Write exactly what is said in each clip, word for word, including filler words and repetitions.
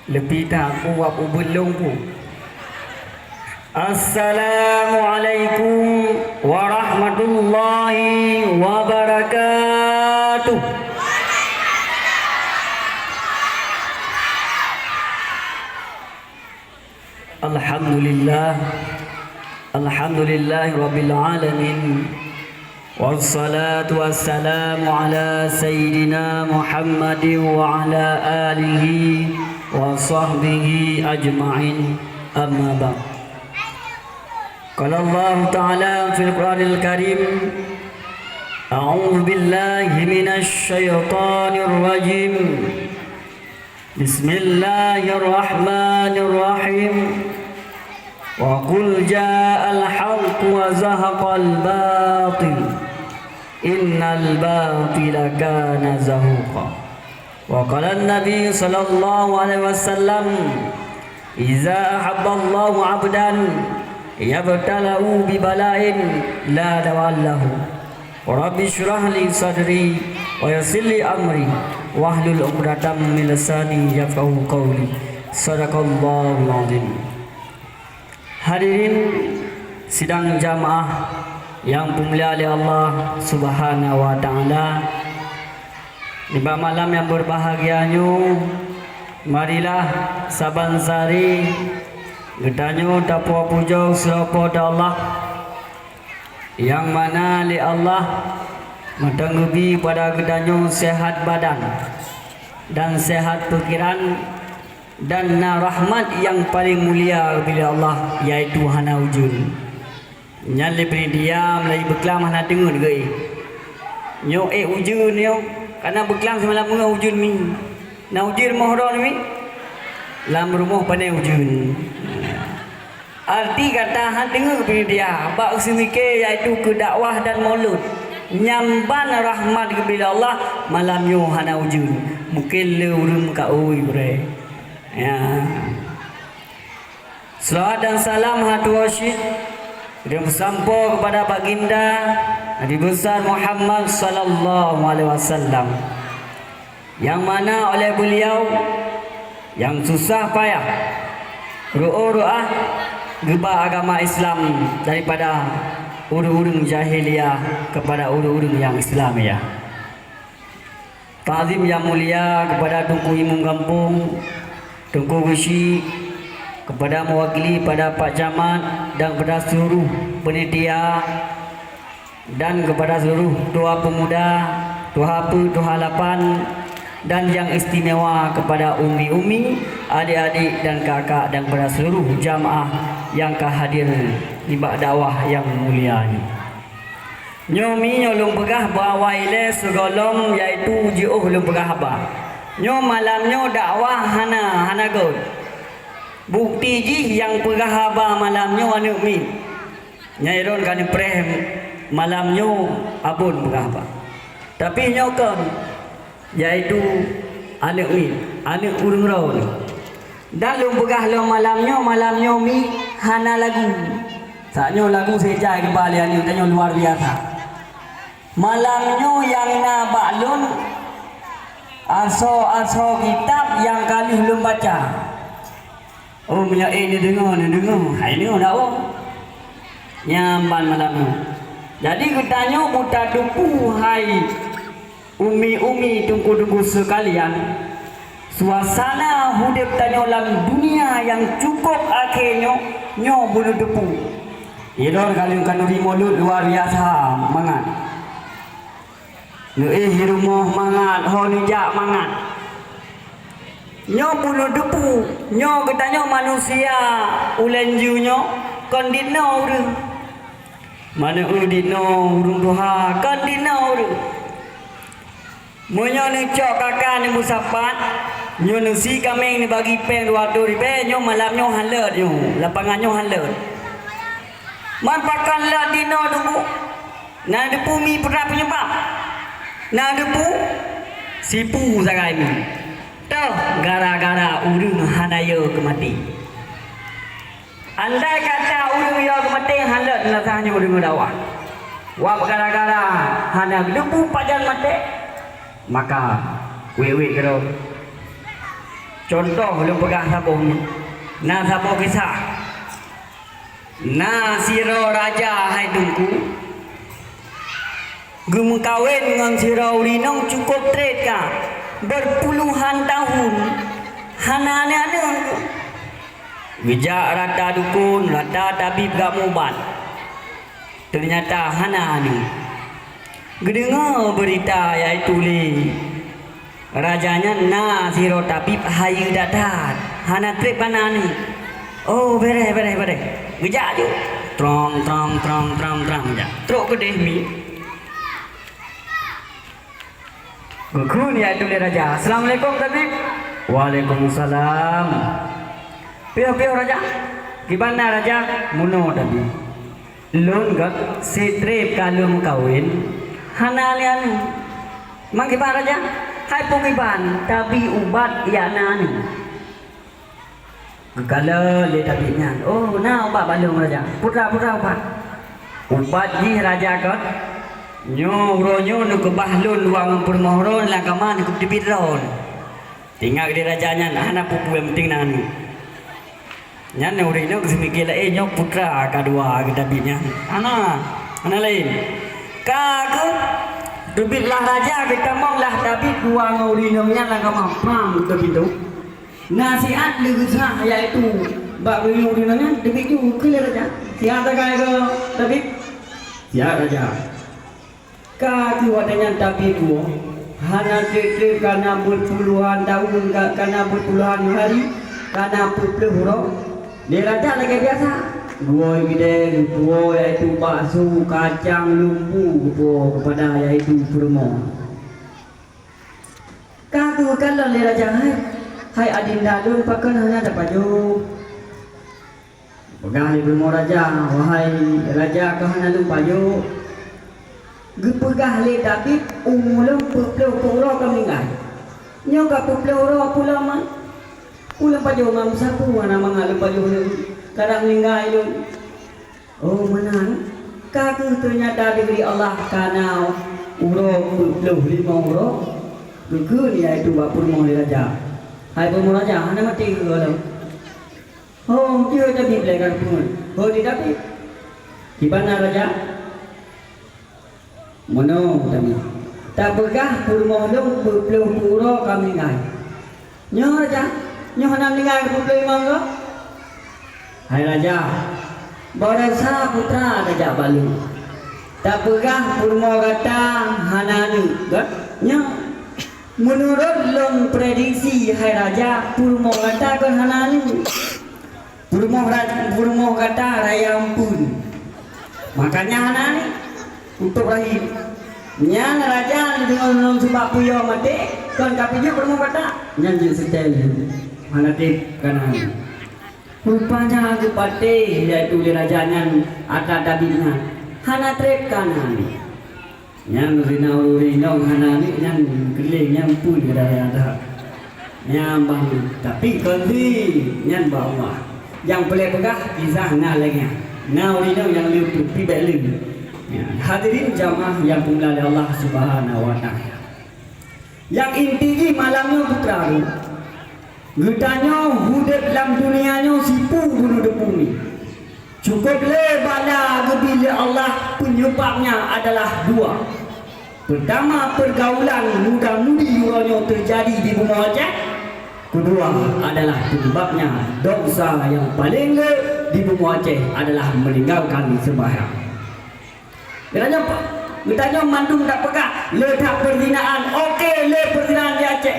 Leupie that buet ubeuet lôn pu. Assalamualaikum warahmatullahi wabarakatuh. Alhamdulillah. Alhamdulillahirabbil alamin. Wassalatu wassalamu ala sayyidina Muhammadin wa ala alihi wa sahbihi ajma'in. Amma ba'd. Qala Allahu ta'ala fil Qur'anil Karim, a'udzu billahi minasy syaithanir rajim. Bismillahirrahmanirrahim. Wa qul ja'al haqq wa zahaqal batil. Innal batila kana zahuqa. Wa qala Nabi sallallahu alaihi wasallam, "Idza ahabballahu 'abdan, yabtalahu bi bala'in la dawallahu." Rabbi shrah li sadri wa yassir li amri wahlul 'uqdatam min lisani yafqahu qauli. Sadaqallahul azim. Hadirin sidang jamaah yang dimulia lé Allah Subhanahu wa Ta'ala, nibak malam nyang berbahagia nyoe, marilah saban sari geutanyoe tapujoe-pujoe seureupa Allah. Nyang mana lé Allah meuteunggeubri pada geutanyoe seuhat badan dan seuhat peukiran, dan na rahmat nyang paleng mulia geubri lé Allah, yaitu hana ujeuen. Nyan lé panitia meulayeue beuklam hana teungeut geuh. Nyoe ék ujeuen nyoe, kana beuklam simalam meungoh ujeuen mi. Na ujeuen rumoh droe nyoe mi? Lam rumoh pane ujeuen. Arti kata han deungoe panitia bak seumiké, yaitu keu dakwah dan mulod. Nyan ban rahmat geubri lé Allah, malam nyoe hana ujeuen. Mungken le ureueng meukaôi gurée. Ya. Selawat dan salam hatu wasyit dan peusampoe kepada Baginda Nabi Besar Muhammad sallallahu alaihi wasallam. Nyang mana oleh beuliau nyang susah payah, reuôh-reuah geuba agama Islam daripada ureuëng-ureuëng jahiliyah kepada ureuëng-ureuëng nyang Islamiyah. Takzim nyang mulia kepada Teungku Imum Gampông, Teungku Geuchik, kepada meuwakili pada Pak Camat dan kepada seluruh panitia, dan kepada seluruh tuha peumuda, tuha peuet, tuha lapan, dan nyang istimewa kepada umi-umi, adik-adik dan kakak, dan kepada seluruh jamaah nyang ka hadir nibak dakwah nyang mulia nyoe. Nyoe mi nyoe lôn peugah bak awai ilée sigohlom, yaitu jiôh lôn peugah haba. Nyoe malam nyoe dakwah hana, hana göt. Bukti jih nyang peugah haba malam nyoe aneuëk miet. Nyang droen ka neupreh malam nyoe abon peugah haba. Tapi nyoe kon, yaitu aneuëk miet, aneuëk ureuëng droe. Dan lôn peugah lom malam nyoe, malam nyoe mi hana lagu. Saat nyoe lagu sejak geuba lé aneuëk tanyoe luar biasa. Malam nyoe nyang na bak lôn asoe-asoe kitab nyang ka lheueh lôn baca. Oh, meunyoe ék neudeungoe, neudeungoe. Hai nyoe dak woe. Nyan ban malam nyoe. Jadi geutanyoe buta teupeu hai umi-umi, teungku-teungku seukalian, suasana udeb tanyoe lam dunia nyang cukôp akhé nyoe, nyoe beuneuteupeu. Ilôn ka lheueh khanuri mulod luar biasa mangat. Neuéh di rumoh mangat, ho neujak mangat. Nyoe beuneuteupeu, nyoe geutanyoe manusia ulôn jeue nyoe kon dinoe ureuëng. Maneuëng dinoe ureuëng tuha kon dinoe ureuëng. Meunyoe neucok kaka neumeusapat, nyoe neusie kaméng neubagi péng dua reutôh ribée, nyoe malam nyoe han lôt nyoe, lapangan nyoe han lôt. Man pakon lôt dinoe teungku? Na teupeu mi peue penyebab? Na teupeu? Sipu sagai mi. Toh gara-gara ureuëng hana yö keumaté. Andai kata ureuëng yö keumaté han lôt, na sahnyoe ureuëng dakwah. Wab gara-gara hana geudeubu pajan maté, maka wék-wék keudroe. Cuntoh lôn peugah saboh nyoe, na saboh kisah. Na sidroe raja hai Teungku, geumeukawen ngon sidroe ureueng inong cukôp trép ka, beurpuluhan tahun hana aneuëk-aneuëk. Geujak rata dukon, rata tabib gak meuubat. Teunyata hana aneuëk. Geudeungoe beurita yaitu lé raja nyan na sidroe tabib hayeue that-that, hana trép ka na aneuëk. Oh, beureh, beureh, beureh. Geujak ju. Trong, trong, trong, trong, trong, geujak. Trok keudeh mi. Geukheun yaitu lé raja, "Assalamualaikum, tabib." "Waalaikumsalam." "Piôh-piôh, raja." "Kiban na, raja?" "Meunoe, tabib. Lôn gét sitrép ka lôn meukawen, hana lé aneuëk." "Mang kiban, raja?" "Hai peue kiban, tabi ubat jak na aneuëk." Geukalon lé tabib nyan, "Oh, na ubat bak lôn, raja." "Peue teuma, peue teuma ubat?" "Ubat jih, raja, kon. Nyoe uroe nyoe neukeubah lôn dua ngon peurumoh droe lam kama, neukeuteubiet droe." Teuingat lé raja nyan, hana peue-peue, nyang penting na aneuëk. Nyan ureueng inong geuseumiké laén, nyoe peue teuma ka dua geutabib nyan. Hana, hana laén. Ka keuh teubiet lah raja, geutamong lah tabib dua ngon ureueng inong nyan lam kama, prang geuteubiet pintoe. Nasihat lé geusah yaitu bak ureueng inong nyan, teubiet ju keu lé raja. "Siat sagai keu tabib?" "Siat, raja." Ka keuh watée nyan tabib woe, hana trép-trép ka na beurpuluhan tahun, ka, ka na beurpuluhan hari, ka na peuet ploh uroe. Lé raja lagée biasa, geuwoe keudè geupuwoe yaitu bakso, kacang, lumbu geupuwoe keupada yaitu peurumoh. Ka geukalon lé raja, "Hai, hai adinda lôn, pakon hana tapajoh?" Peugah lé peurumoh raja, "Wahai raja, kon hana lôn pajoh. Geupeugah lé tabib umu lôn peuet ploh uroe ka meuninggai. Nyoe ka peuet ploh uroe pulang ma. Ulôn pajoh ma meusapeue hana mangat lôn pajoh lôn, kadang meuninggai lôn." Oh, meunan. Ka keuh teunyata dibri Allah ka na uroe peuet ploh limong uroe. Geukheun yaitu bak peurumoh lé raja, "Hai peurumoh raja, hana maté keu lôn?" "Ho, jeuet tabib lé ka geupeungeut." "Ho, di tabib." "Kiban na, raja?" "Meunoe tabib, tapeugah peurumoh lôn peuet ploh uroe ka meuninggai." "Nyoe, raja, nyoe hana meuninggai peuet ploh limong uroe?" "Hai raja, baroesa peue teuma tajak bak lôn. Tapeugah peurumoh gata hana aneuëk, kan? Nyoe, meunurot lôn prediksi, hai raja, peurumoh gata kon hana aneuëk. Peurumoh ra-, peurumoh gata raya ampeuen. Makanya hana aneuëk, kutôb rahim. Nyan raja deungon lôn seubab peue maté, kon ka pijuet peurumoh gata." Nyan jeuet seutée lé, hana trép ka na aneuëk. Rupanya geupatéh yaitu lé raja nyan atra tabib nyan, hana trép ka na aneuëk. Nyan sina ureuëng inong hana aneuëk nyan keuléng nyan pun keu dara that. Nyan bang, tapi kon lé nyan bak Allah. Nyang peureulée peugah kisah na lagée nyan. Na ureuëng inong nyang le peupi bék le. Ya, hadirin jamaah nyang peumulia lé Allah Subhanahu wa Taala. Nyang inti jih malam nyoe putra lôn, geutanyoe udeb lam dunia nyoe sipu bunoe deungon bumi. Cukup le bala geubri lé Allah, peunyeubabnya adalah dua. Peurtama, peurgaulan muda-mudi uroe nyoe teujadi di bumoe Aceh. Keudua adalah peunyeubabnya desya nyang paleng le di bumoe Aceh adalah meuninggalkan seumbahyang. Geutanyoe, geutanyoe mandum tapeugah le that peurzinaan, oke le peurzinaan di Aceh.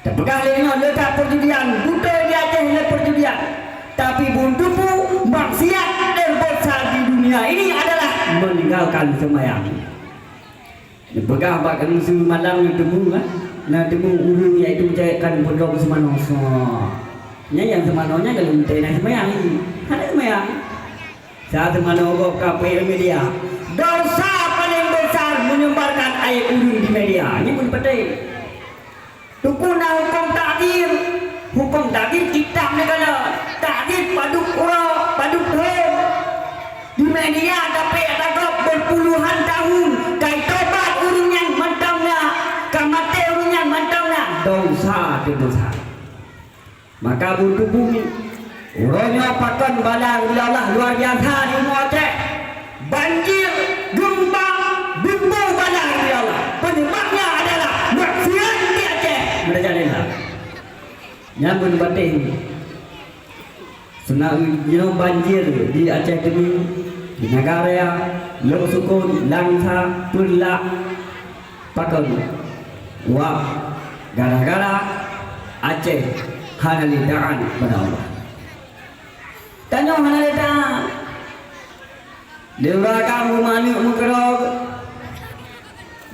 Tapeugah lé nyoe le that perjudian, beutôi di Aceh le perjudian. Tapi buntutmu maksiat terbesar di dunia ini adalah meninggalkan sembahyang. Neupeugah bak keuneuk seumalam neuteumu kan, neuteumu ureuëng yaitu jai kan beudôk seumanoe. Nyan nyang seumanoe nyan kalau meutai na seumbahyang, hana seumbahyang. Saat seumanoe gob ka peuék media. Dosa paling besar menyebarkan aib ureuëng di media. Nyan pun peuteh. Teungku na huköm takzir. Huköm takzir kitab neukalon. Takzir padub uroe, padub thon. Di media tapi ada gob Puluhan tahun, ka itobat ureuëng nyan mantong na, ka maté ureuëng nyan mantong na, desya teuh desya. Maka butuh bumi, uroe nyoe pakon bala geubri Allah luar biasa di Aceh. Banjir, gempa, bubô bala geubri Allah. Penyebabnya adalah maksiat di Aceh. Mereka nyan. Nyan pun batin. Seunang jinoe banjir di Aceh Teungku, di Nagaraya, Lhoksukon, Langsa, Peureulak, pakon. Wah, gara-gara Aceh hana lé taát bak Allah. Tanyoe hana lé taát. Lé ureuëng agam manok meukeurok.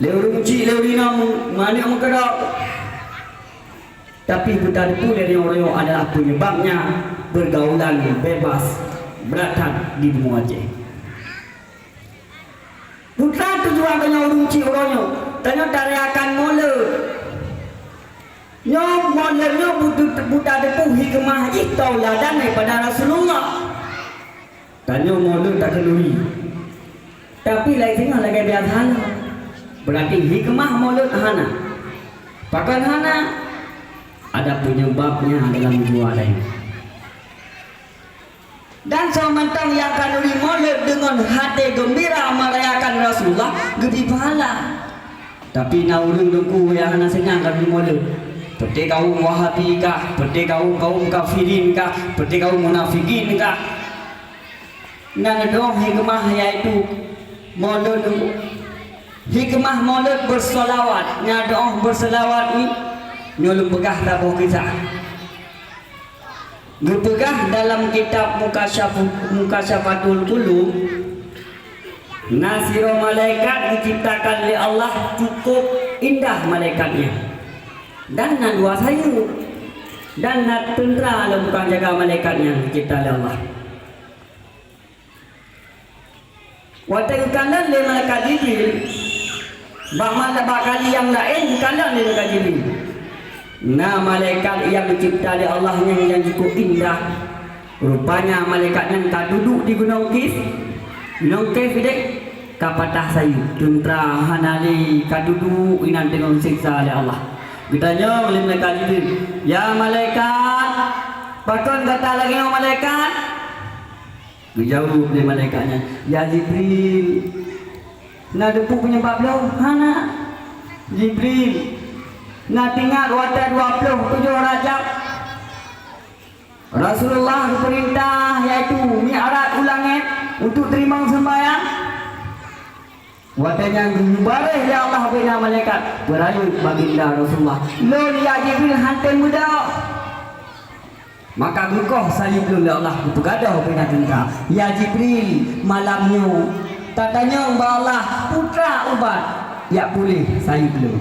Lé ureuëng chik, lé ureuëng inong manok meukeurok. Tapi buta depu lé nyoe adalah penyebabnya pergaulan bebas berat that di benua Aceh. Peue tujuan tanyoe ureuëng chik uroe nyoe? Tanyoe tarayakan Maulud. Nyoe Maulud nyoe buta, buta depu hikmah jih tauladan daripada Rasulullah. Tanyoe Maulud takheun ui. Tapi laén singoh lagée biasa hana. Berarti hikmah Maulud hana. Pakon hana? Ada penyebabnya dalam dua lain. Dan soe mantong nyang khanuri Maulud deungon até geumbira merayakan Rasulullah, geubri pahala. Tapi na ureuëng Teungku nyang hana seunang khanuri Maulud. Peuté kaum Wahabi kah, peuté kaum, kaum kafirin kah, peuté kaum munafikin kah. Na neudoh hikmah, yaitu Maulud. Hikmah Maulud bersolawat. Na doh bersolawat ni, nyoe lôn peugah saboh kisah. Geupeugah dalam kitab Mukasyafu-, Mukasyafatul Qulub, na sidroe malaikat diciptakan lé Allah, cukup indah malaikat nyan. Dan na dua sayeup. Dan na teuntra lam tukang jaga malaikat nyan dicipta lé Allah. Watée geukalon lé malaikat Jibril, bak mala-, bak kali nyang laén geukalon lé malaikat Jibril. Na malaikat nyang geucebta lé Allah nyang, nyang cukup indah. Rupanya malaikat nyan ka duduek di gunong Kif. Gunong Kif ideh ka patah sayeup, teuntra hana lé, ka duduek inan teungoh geuseksa lé Allah. Geutanyong lé malaikat Jibril, "Ya malaikat, pakon gata lagée nyoe malaikat?" Geujaweueb lé malaikat nyan, "Ya Jibril, na teupeue penyebab lom?" "Hana." "Jibril, na teuingat watée dua ploh tujoh Rajab, Rasulullah geupeurintah, yaitu mi'raj u langét untuk teurimong seumbahyang?" Watée nyan geubareh lé Allah bak inan malaikat, peurayeuk baginda Rasulullah. "Lôn, ya Jibril, hana tém beudôh." Maka geukoh sayeup lôn lé Allah, geupeugadôh bak inan teuntra. "Ya Jibril, malam nyoe tatanyong bak Allah, peue ubat jak puléh sayeup lôn."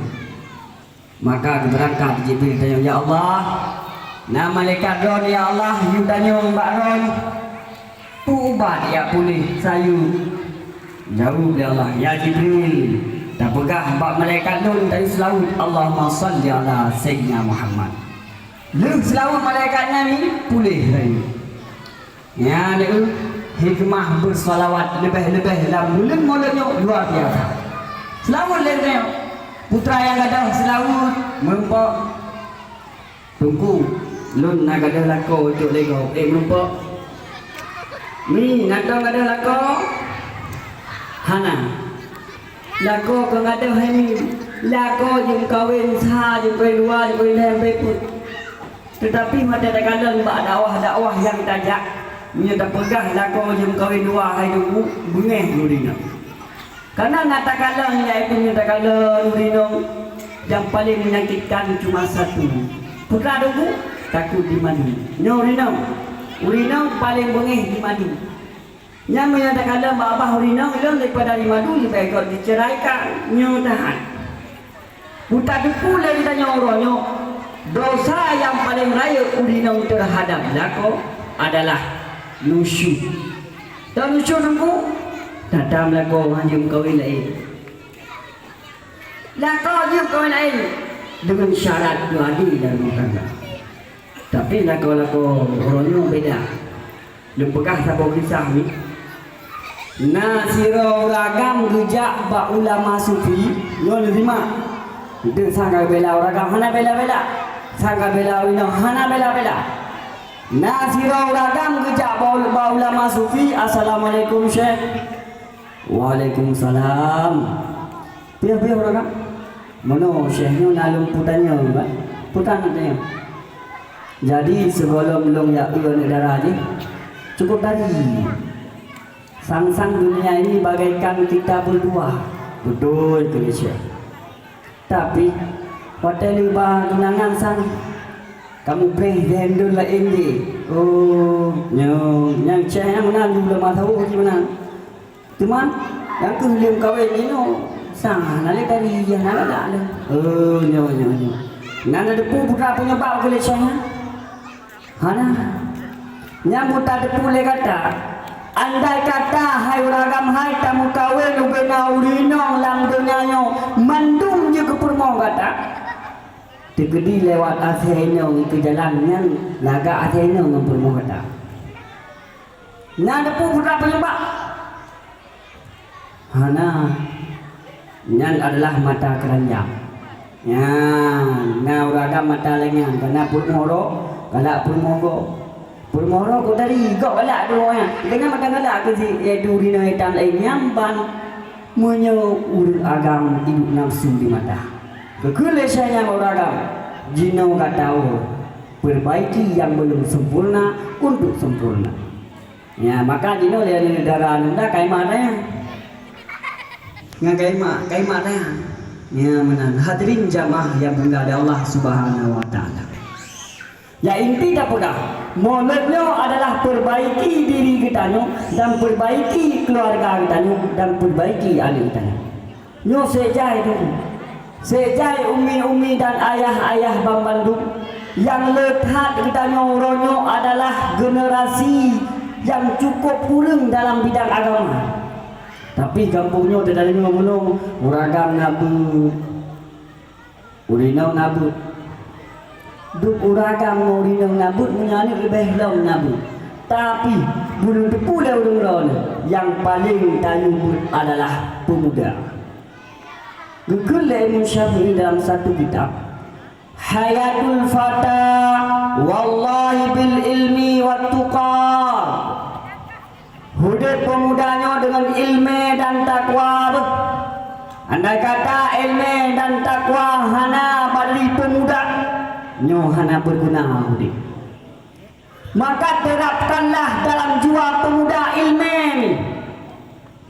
Maka geubeurangkat Jibril tanyong, "Ya Allah, na malaikat Droe, ya Allah, yue tanyong bak Droe, peue ubat jak puléh sayeup?" Jaweueb lé Allah, "Ya Jibril, tapeugah bak malaikat lôn tayue seulaweuet, Allahumma shalli ala Sayyidina Muhammad." Lheueh seulaweuet malaikat nyan, puléh sayeup. Nyan deuh hikmah beuseulaweuet leubeh-leubeh lam buleuen Maulud nyoe luar biasa. Seulaweuet lé nyoe, putra nyang gadôh seulaweuet meurumpok. "Teungku, lôn na gadôh lakoe cok lé gob, ék meurumpok?" "Mi, na teuh gadôh lakoe?" "Hana." "Lakoe kon gadôh hai Mi, lakoe jeuem kawen sa, jeuem kawen dua, jeuem kawen lhée, jeuem kawen peuet." Teutapi watée takalon bak dakwah-dakwah nyang tajak, meunyoe tapeugah lakoe jeuem kawen dua hai Teungku, beungéh ureuëng inong. Kareuna na takalon, yaitu meunyoe takalon ureuëng inong nyang paleng menyakitkan cuma satu, putra Teungku, takot dimadu. Nyoe ureuëng inong, ureuëng inong paleng beungéh dimadu. Nyan meunyoe takalon bak babah ureuëng inong, ilôn daripada dimadu leubeh gét diceraikan, nyoe that. Buta depu lé geutanyoe uroe nyoe, desya nyang paleng rayeuk ureuëng inong teuhadab lakoe adalah nusyuz. Tanusyuz Teungku, tatam lakoe han jeuem kawen laén. Lakoe jeuem kawen laén deungon syarat dua di dalam rumah tangga. Tapi lakoe-lakoe uroe nyoe beda. Lôn peugah saboh kisah ni. Na sidroe ureueng agam geujak bak ulama sufi, nyoe neusimak. Deuh sang ka bela ureueng agam hana bela-bela. Sang ka bela ureueng inong hana bela-bela. Na sidroe ureueng agam geujak bak ul-, bak ulama sufi, "Assalamualaikum, Syekh." "Waalaikumsalam." "Piôh-piôh ureueng agam?" "Meunoe, Syekh, nyoe na lôn peutanyong, bah." "Peue tan tanyong?" "Jadi, sigohlom lôn jak eu aneuk dara jih, cukôp dari. Sang-sang dunia ini bagaikan kita berdua." "Beutôi," kheun Syekh. "Tapi, watèe lheuh ba tunangan sang, kamoe preh lhèe dum laén jih." "Oh, nyoe, nyang Syekh nyan meunan, di ulama tasawuf jih meunan. Teuma, nyang keuh lheuh kawen jinoe, sang hana lé dari jih hana galak lé." "Oh, nyoe, nyoe, nyoe. Na neuteupeue peue penyebab keu lé Syekh nyan?" "Hana. Nyang meutateupeue lé gata, andai kata, hai ureueng agam hai, tameukawen ubena ureueng inong lam donya nyoe, mandum jeuet keu peurumoh gata, teukeudi lewat asèe inong keu jalan nyan, lagak asèe inong ngon peurumoh gata. Na neuteupeue peue penyebab?" "Hana, nyan adalah mata keuranjang." Nyan, na ureueng agam mata lagèe nyan, ka na peurumoh droe, galak peurumoh gob. Peurumoh droe kok dari gob galak peurumoh nyan. Keu nyan mata galak keu si, yaitu ureueng inong itam laén nyan ban. Meunyoe ureueng agam idup nafsu di mata, geukheun lé Syekh nyan bak ureueng agam, "Jinoe gata woe, perbaiki yang belum sempurna untuk sempurna." Ya, maka jinoe lé aneuk dara nyan ka imat tanyong. Nyan ka imat, ka imat tanyong. Ya, meunan. Hadirin jamaah yang dimuliakan Allah Subhanahu wa Taala. Ya, inti tapeugah, mulod nyoe adalah perbaiki diri geutanyoe dan perbaiki keluarga geutanyoe dan perbaiki aneuk geutanyoe. Nyoe sejai tu, sejai umi-umi dan ayah-ayah banmandum, nyang le that geutanyoe uroe nyoe adalah generasi nyang cukup kureueng dalam bidang agama. Tapi gampông nyoe teudeungoe meunoe, ureueng agam na beuet, ureueng inong na beuet. Dum ureueng agam ngon ureueng inong na beuet, meunyoe aneuk leubeh lom na beuet. Tapi, buleuen teupeu lé ureueng droeneuh, nyang paleng tayue beuet adalah peumuda. Geukheun lé Imam Syafi'i dalam satu kitab, "Hayatul fata wallahi bil ilmi wat tuqa." Udép peumuda nyoe deungon ileumèe dan takwa beuh. Andai kata ileumèe dan takwa hana bak diri peumuda, nyoe hana beuguna udép. Maka terapkanlah dalam jiwa peumuda ileumèe nyoe.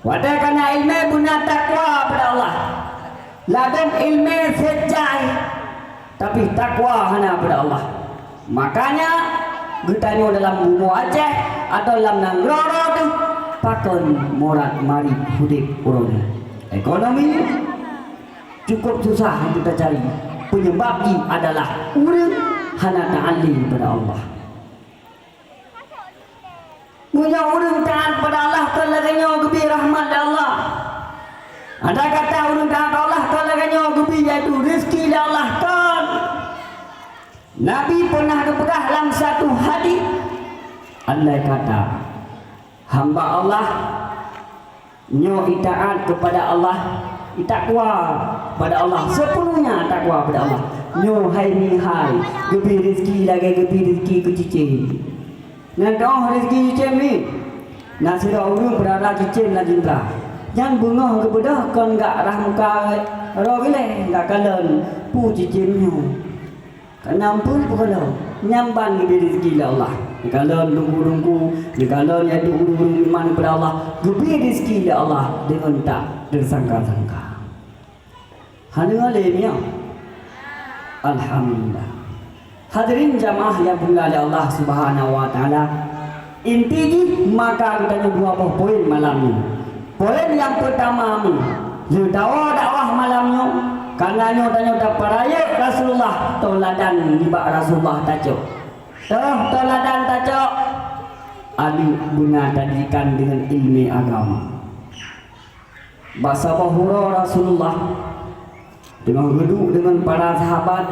Watèe ka na ileumèe beuna takwa bak Allah. Ladôm ileumèe sejai, tapi takwa hana bak Allah. Makanya, geutanyoe dalam bumoe Aceh atawa lam nanggroe droe teuh, pakon murat marit udép uroe nyoe. Ekonomi cukup susah untuk tacari. Penyebab jih adalah ureueng hana taat lé bak Allah. Meunyoe ureueng taat bak Allah, kon lagèe nyoe geubri rahmat lé Allah. Andai kata ureueng taat bak Allah, kon lagèe nyoe geubri, yaitu rezeki lé Allah, kon. Nabi peunah geupeugah lam satu hadis, andai kata hamba Allah nyoe itaat kepada Allah, itakwa kepada Allah, sepenuhnya takwa kepada Allah, nyoe hai nihai geubri rezeki lagèe geubri rezeki keu cicém. Nyan teuh rezeki cicém nyoe. Na sidroe ureueng peurara cicém lam jeuntra. Nyan beungoh geubeudôh kon gak rhah muka roh ilèe, geukalon peue cicém nyoe. Ka na peue peukalon, nyan ban geubri rezeki lé Allah. Geukalon teungku-teungku, geukalon yaitu ureueng-ureueng iman kepada Allah, geubri rezeki lé Allah deungon tak teusangka-sangka. Hana lé nyoe. Alhamdulillah. Hadirin jamaah nyang dimuliakan Allah Subhanahu wa Taala, inti jih maka geutanyoe dua boh poin malam nyoe. Poin nyang peutama nyoe, lheuh tawoe dakwah malam nyoe, kareuna nyoe tanyoe tapeurayeuk Rasulullah, toh ladan nibak Rasulullah tacok. Toh, toh ladan tacok, aneuk beuna tadidikan deungon ileumèe agama. Bak saboh uroe Rasulullah teungoh geuduek deungon para sahabat,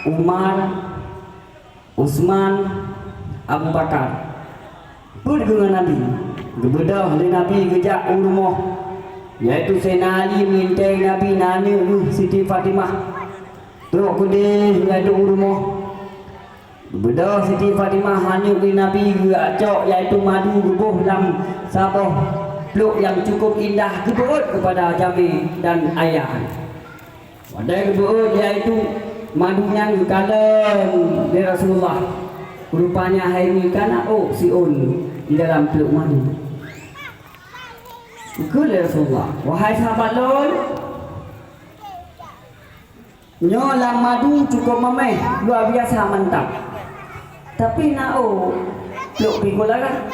Umar, Utsman, Abu Bakar. Peuet deungon Nabi, Geubeudôh lé Nabi geujak u rumoh, yaitu Saidina Ali meuintée Nabi na aneuk geuh Siti Fatimah. Trok keudeh, yaitu u rumoh. Geubeudôh Siti Fatimah aneuk geuh Nabi geuacok, yaitu madu geuboh lam saboh pluek nyang cukup indah geubeuet keupada jamé dan ayah. Watée geubeuet, yaitu madu nyan geukalon lé Rasulullah. Rupanya hai nyoe ka na ôk siôn di dalam pluek madu. Geukheun lé Rasulullah, "Wahai sahabat lôn, nyoe lam madu cukup mameh, luar biasa mantap. Tapi na ôk pluek pih goe larat.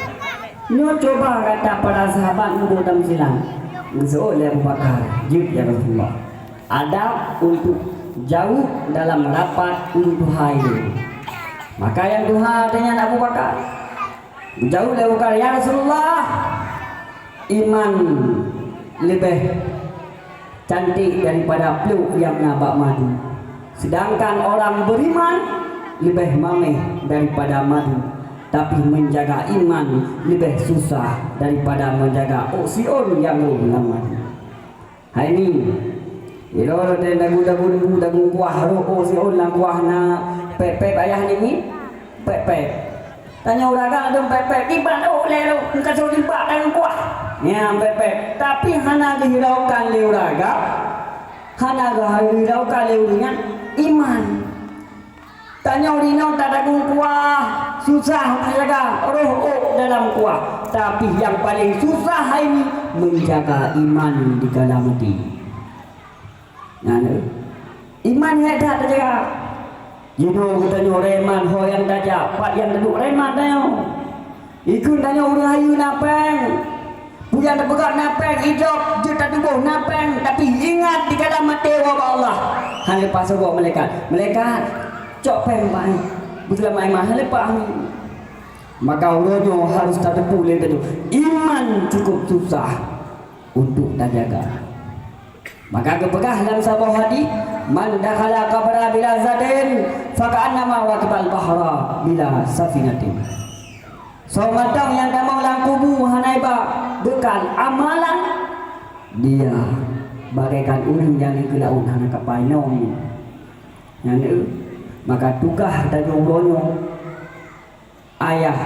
Nyoe cuba gata para sahabat muboh tamsilan." Geuseuôt lé Abu Bakar, "Jeuet ya Rasulullah. Adab untuk jaweueb dalam rapat ureuëng tuha ilée." Maka nyang tuha teuh nyan Abu Bakar. Geujaweueb lé Abu Bakar, "Ya Rasulullah, iman leubeh cantik daripada pluek nyang na bak madu. Sedangkan orang beriman leubeh mameh daripada madu, tapi menjaga iman leubeh susah daripada menjaga ôk siôn nyang rhom lam madu." Hai nyoe, ilôn watée dagu-dagu lembu, dagu kuah, rhot ôk siôn lam kuah na pép-pép ayah nyoe, pép-pép. Tanyoe ureuëng agam dum pép-pép, iban ôk lé lôn, meukaso jibak dalam kuah. Nyan pép-pép. Tapi hana geuhiraukan lé ureuëng agam, hana geuhiraukan lé ureuëng nyan iman. Tanyoe inoe tadagu kuah, susah tajaga, rhot ôk dalam kuah. Tapi nyang paleng susah hai nyoe menjaga iman di dalam até. Nyan, iman hék that tajaga. Jinoe geutanyoe reman ho nyang tajak, pat nyang taduek reman tanyoe. Ikheun tanyoe ureuëng hayeue na péng. Peue nyang tapeugah na péng, idop jeuet tatuboh na péng, tapi ingat di dalam até woe bak Allah. Hana leupah saboh malaikat. "Malaikat, cok péng bak ai. Beuseulamat iman, hana leupah." Maka uroe nyoe harus tateupeue lé tanyoe, iman cukup susah untuk tajaga. Maka geupeugah lam saboh hadis, "Man dakhala qabra bila zadin, faka'annama rakibal bahra bila safinatin." Soe mantong nyang tamong lam kubu hana iba beukal amalan, dia bagaikan ureuëng nyang di keulaun hana kapai nong. Nyan eu, maka tugaih tanyoe uroe nyoe, ayah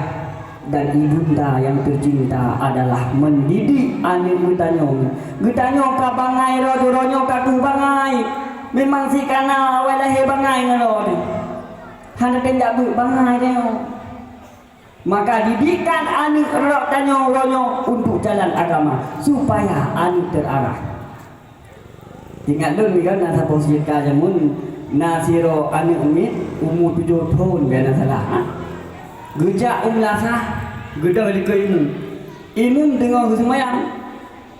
dan ibunda nyang teucinta adalah mendidik aneuk geutanyoe. Geutanyoe ka bangai, droe-droe nyoe ka keuh bangai. Memang sikana awai lahé bangai ngon droe teuh. Hana teuindak beuet bangai tanyoe. Maka didikan aneuk rot tanyoe uroe nyoe untuk jalan agama, supaya aneuk terarah. Ingat lôn, miga na saboh ceurita jameun, na sidroe aneuk miet umu tujoh thon, beu hana salah, ha? Geujak u meulasah, geudong dikeue imum. Imum teungoh geuseumayang.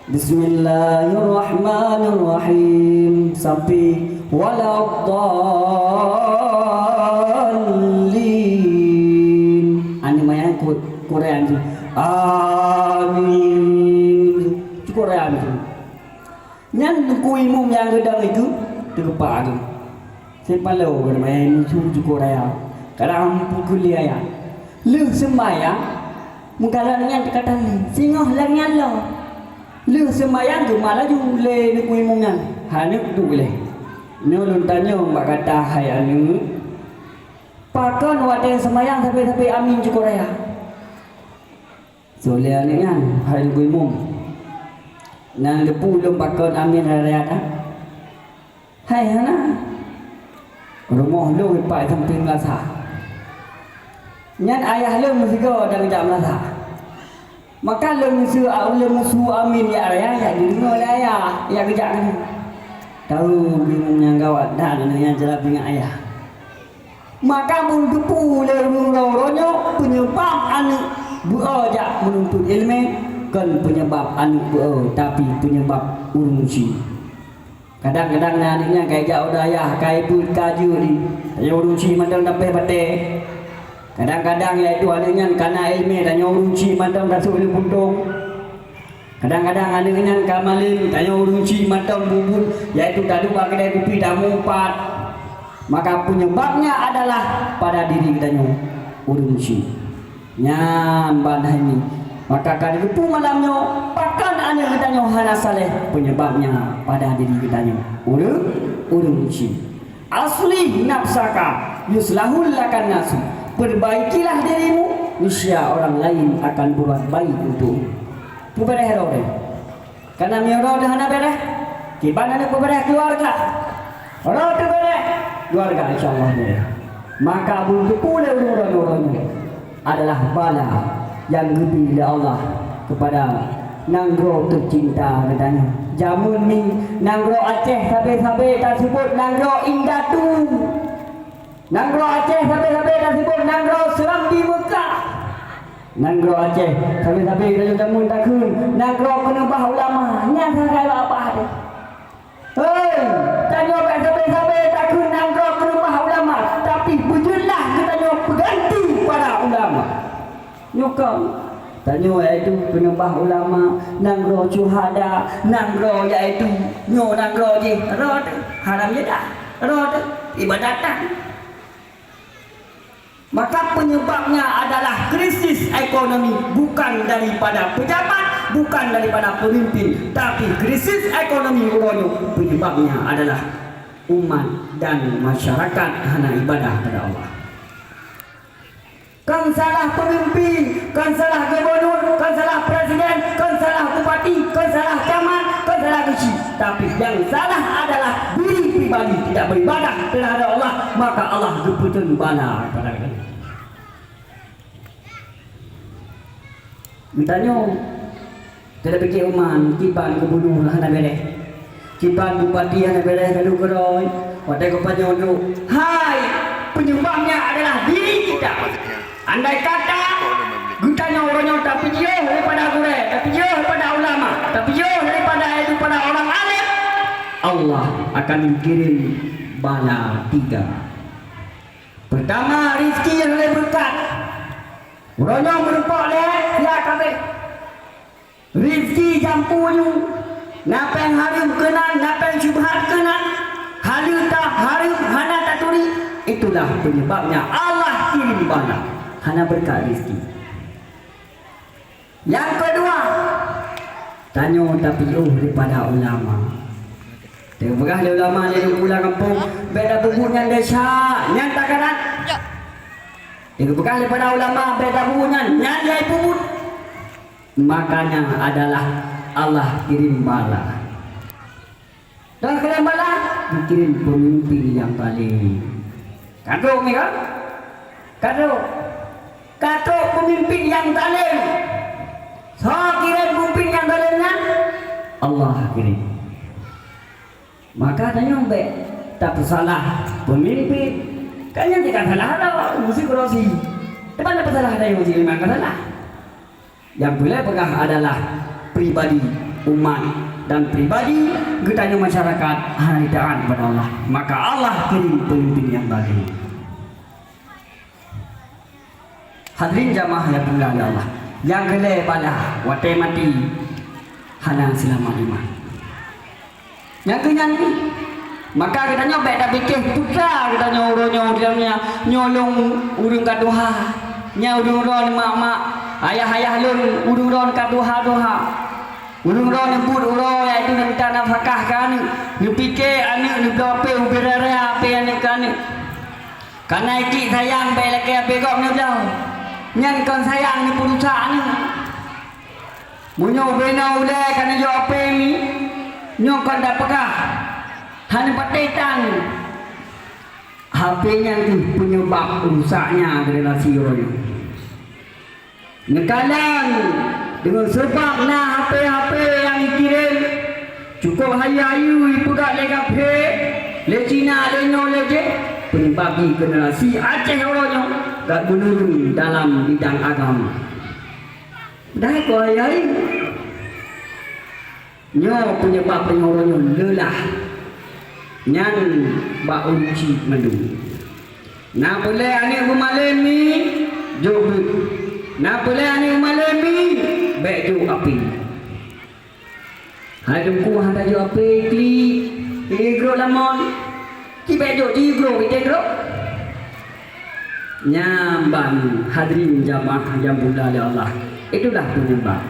Bismillahirrahmanirrahim. Sampai waladdallin. Aneuk manyang ku-, Quran tu. Amin. Cukup Quran tu. Nyan teungku imum nyang geudong itu teugepak tu. Sipaloe keuneuk manyang musu cukup raya. Kadang pukul lhèe ayat. Lheueh seumayang, meukalon nyan teuka tali, singoh lagèe nyan lom. Lheueh seumayang geuma laju lé neukui mong nyan, hana duek lé. Nyoe lôn tanyong bak gata hai aneuk, pakon watèe seumayang sabe-sabe amin cukôp raya? Soe lé aneuk nyan hai neukui mong? Nyan leupeue lôn pakon amin raya-raya that? Hai hana. Rumoh lôn pat sampéng meulasah. Nyan ayah lôn meusigoe dan geujak meulasah. Maka lôn meusu, lôn meusu amin jak raya, jak jideungoe lé ayah, jak geujak keunoe. Tahu geuh nyang gawat that aneuk nyan cara pingat ayah. Maka meunteupeu lé ureueng uroe nyoe peunyeubab aneuk beu-o jak meununtut iéleumé, kon peunyeubab aneuk beu-o, tapi peunyeubab ureueng chik. Kadang-kadang na aneuk nyan ka ijak u dayah, ka ibeuet ka jeuet di, tanyoe ureueng chik mantong tapéh batée. Kadang-kadang yaitu aneuk nyan ka na iéleumé, tanyoe ureueng chik mantong tasôk lé puntông. Kadang-kadang aneuk nyan ka malém, tanyoe ureueng chik mantong bubuet, yaitu taduek bak keudè kupi tameupat. Maka peunyeubabnya adalah pada diri geutanyoe ureueng chik. Nyan ban hai nyoe. Maka ka geupeu malam nyoe, pakon aneuk geutanyoe hana saleh, penyebabnya pada diri geutanyoe. Ureuëng, ureuëng Muslim. Aslih nafsaka yuslahul lakan nasu. Perbaikilah dirimu, niscaya orang lain akan berbuat baik untukmu. Peubeuréh roh deh. Kana meunyoe roh deh hana béréh, kiban aneuk peubeuréh keluarga. Roh teubeuréh, keluarga insya Allah béréh. Maka beuteupeue lé ureuëng roh nyoe adalah bala nyang geubri lé Allah keupada nanggroe teucinta geutanyoe. Jameun nyoe nanggroe Aceh sabe-sabe taseubut nanggroe indatu. Nanggroe Aceh sabe-sabe taseubut nanggroe Serambi Meukah. Nanggroe Aceh sabe-sabe geutanyoe jameun takheun nanggroe keuneubah ulama. Nyan sagai babah deh. Hei, tanyoe bék sabe-sabe takheun nanggroe keuneubah ulama, tapi beujeuet lah geutanyoe peuganti para ulama. Nyoe kon, tanyoe yaitu keuneubah ulama, nanggroe syuhada, nanggroe yaitu nyoe nanggroe jih, rot, haram jadah, rot, ibadatan. Maka penyebabnya adalah krisis ekonomi, bukan daripada pejabat, bukan daripada pemimpin, tapi krisis ekonomi uroe nyoe penyebabnya adalah umat dan masyarakat hana ibadah pada Allah. Kon salah pemimpin, kon salah gubernur, kon salah presiden, kon salah bupati, kon salah camat, kon salah geuchik. Tapi yang salah adalah diri pribadi tidak beribadah terhadap Allah, maka Allah geupeuteun bala kepada geutanyoe. Geutanyoe, teuka piké uman, kiban gubernur hana béréh, kiban bupati hana béréh, lalu keurôi, watée geutanyoe duek, hai, penyebabnya adalah diri kita. Andai kata geutanyoe uroe nyoe tapijoh daripada gurée, tapijoh daripada ulama, tapijoh daripada, daripada orang alim, Allah akan kirim bala tiga. Pertama, rezeki nyang hana beureukat. Uroe nyoe meurumpok lé sia kabeh. Rezeki jampu nyoe, na péng hareuem keunan, na péng syubhat keunan. Haleue ta hareuem hana taturi, itulah penyebabnya Allah kirim bala, hana beureukat rezeki. Nyang keudua, tanyoe tapiôh daripada ulama. Teupeugah lé ulama lé ureueng pulang gampông, bék tapeubuet nyan desya, nyan takarat. Teupeugah lé para ulama, bék tapeubuet nyan, nyan nyang peubuet. Makanya adalah Allah kirim bala. Dan keuleubehan, dikirim peumimpin nyang zalim. Ka trok nyoe kan? Ka trok. Ka trok peumimpin nyang zalim. Soe kirim peumimpin nyang zalim nyan? Allah kirim. Maka tanyoe bék tapeusalah peumimpin. Kan nyan cit ka salah droe, meusti keurosi. Teuma tapeusalah tanyoe cit memang ka salah. Nyang peureulée peugah adalah pribadi umat dan pribadi geutanyoe masyarakat hana jitaat kepada Allah, maka Allah kirim peumimpin nyang zalim. Hadirin jamaah nyang dimuliakan Allah, nyang keulhée bala watée maté hana seulamat iman. Nyang keu nyan, maka geutanyoe bék tapike putra geutanyoe uroe nyoe, nyoe lôn ureueng ka tuha, nyan ureueng droe mak-mak, ayah-ayah lôn ureueng droe ka tuha-tuha. Ureueng droe neubuet uroe, yaitu neumita nafakah keu aneuk, neupike aneuk, neubloe hapé ubé raya hapé aneuk keu aneuk. Kana ikiek sayang bék lakée hapé gob neubloe, nyan kon sayang, neupeurusak aneuk. Meunyoe ubé na ulée ka neujok hapé mi, nyoe kon tapeugah hana patéh tan. Hapé nyan kheueh peunyeubab rusaknya generasi uroe nyoe. Neukalon deungon seubab na hapé-hapé nyang jikirém, cukôp hayeue-hayeue jipeugah lé kafé, lé Cina, lé nyoe lé jéh, peunyeubab jih generasi Aceh uroe nyoe ka meunurun dalam bidang agama. Padahai keu ayah nyoe peunyeubab peunyoe uroe nyoe leulah nyan bak ureueng chik mandum. Na peureulée aneuk beumalém mi, jok beuet. Na peureulée aneuk beumalém mi, bék jok hapé. Hai teungku hana jok hapé klik, igrok lamon. Ci bék jok, ci igrok, igrok. Nyan ban hadirin jamaah nyang dimuliakan Allah. Itulah penyebab.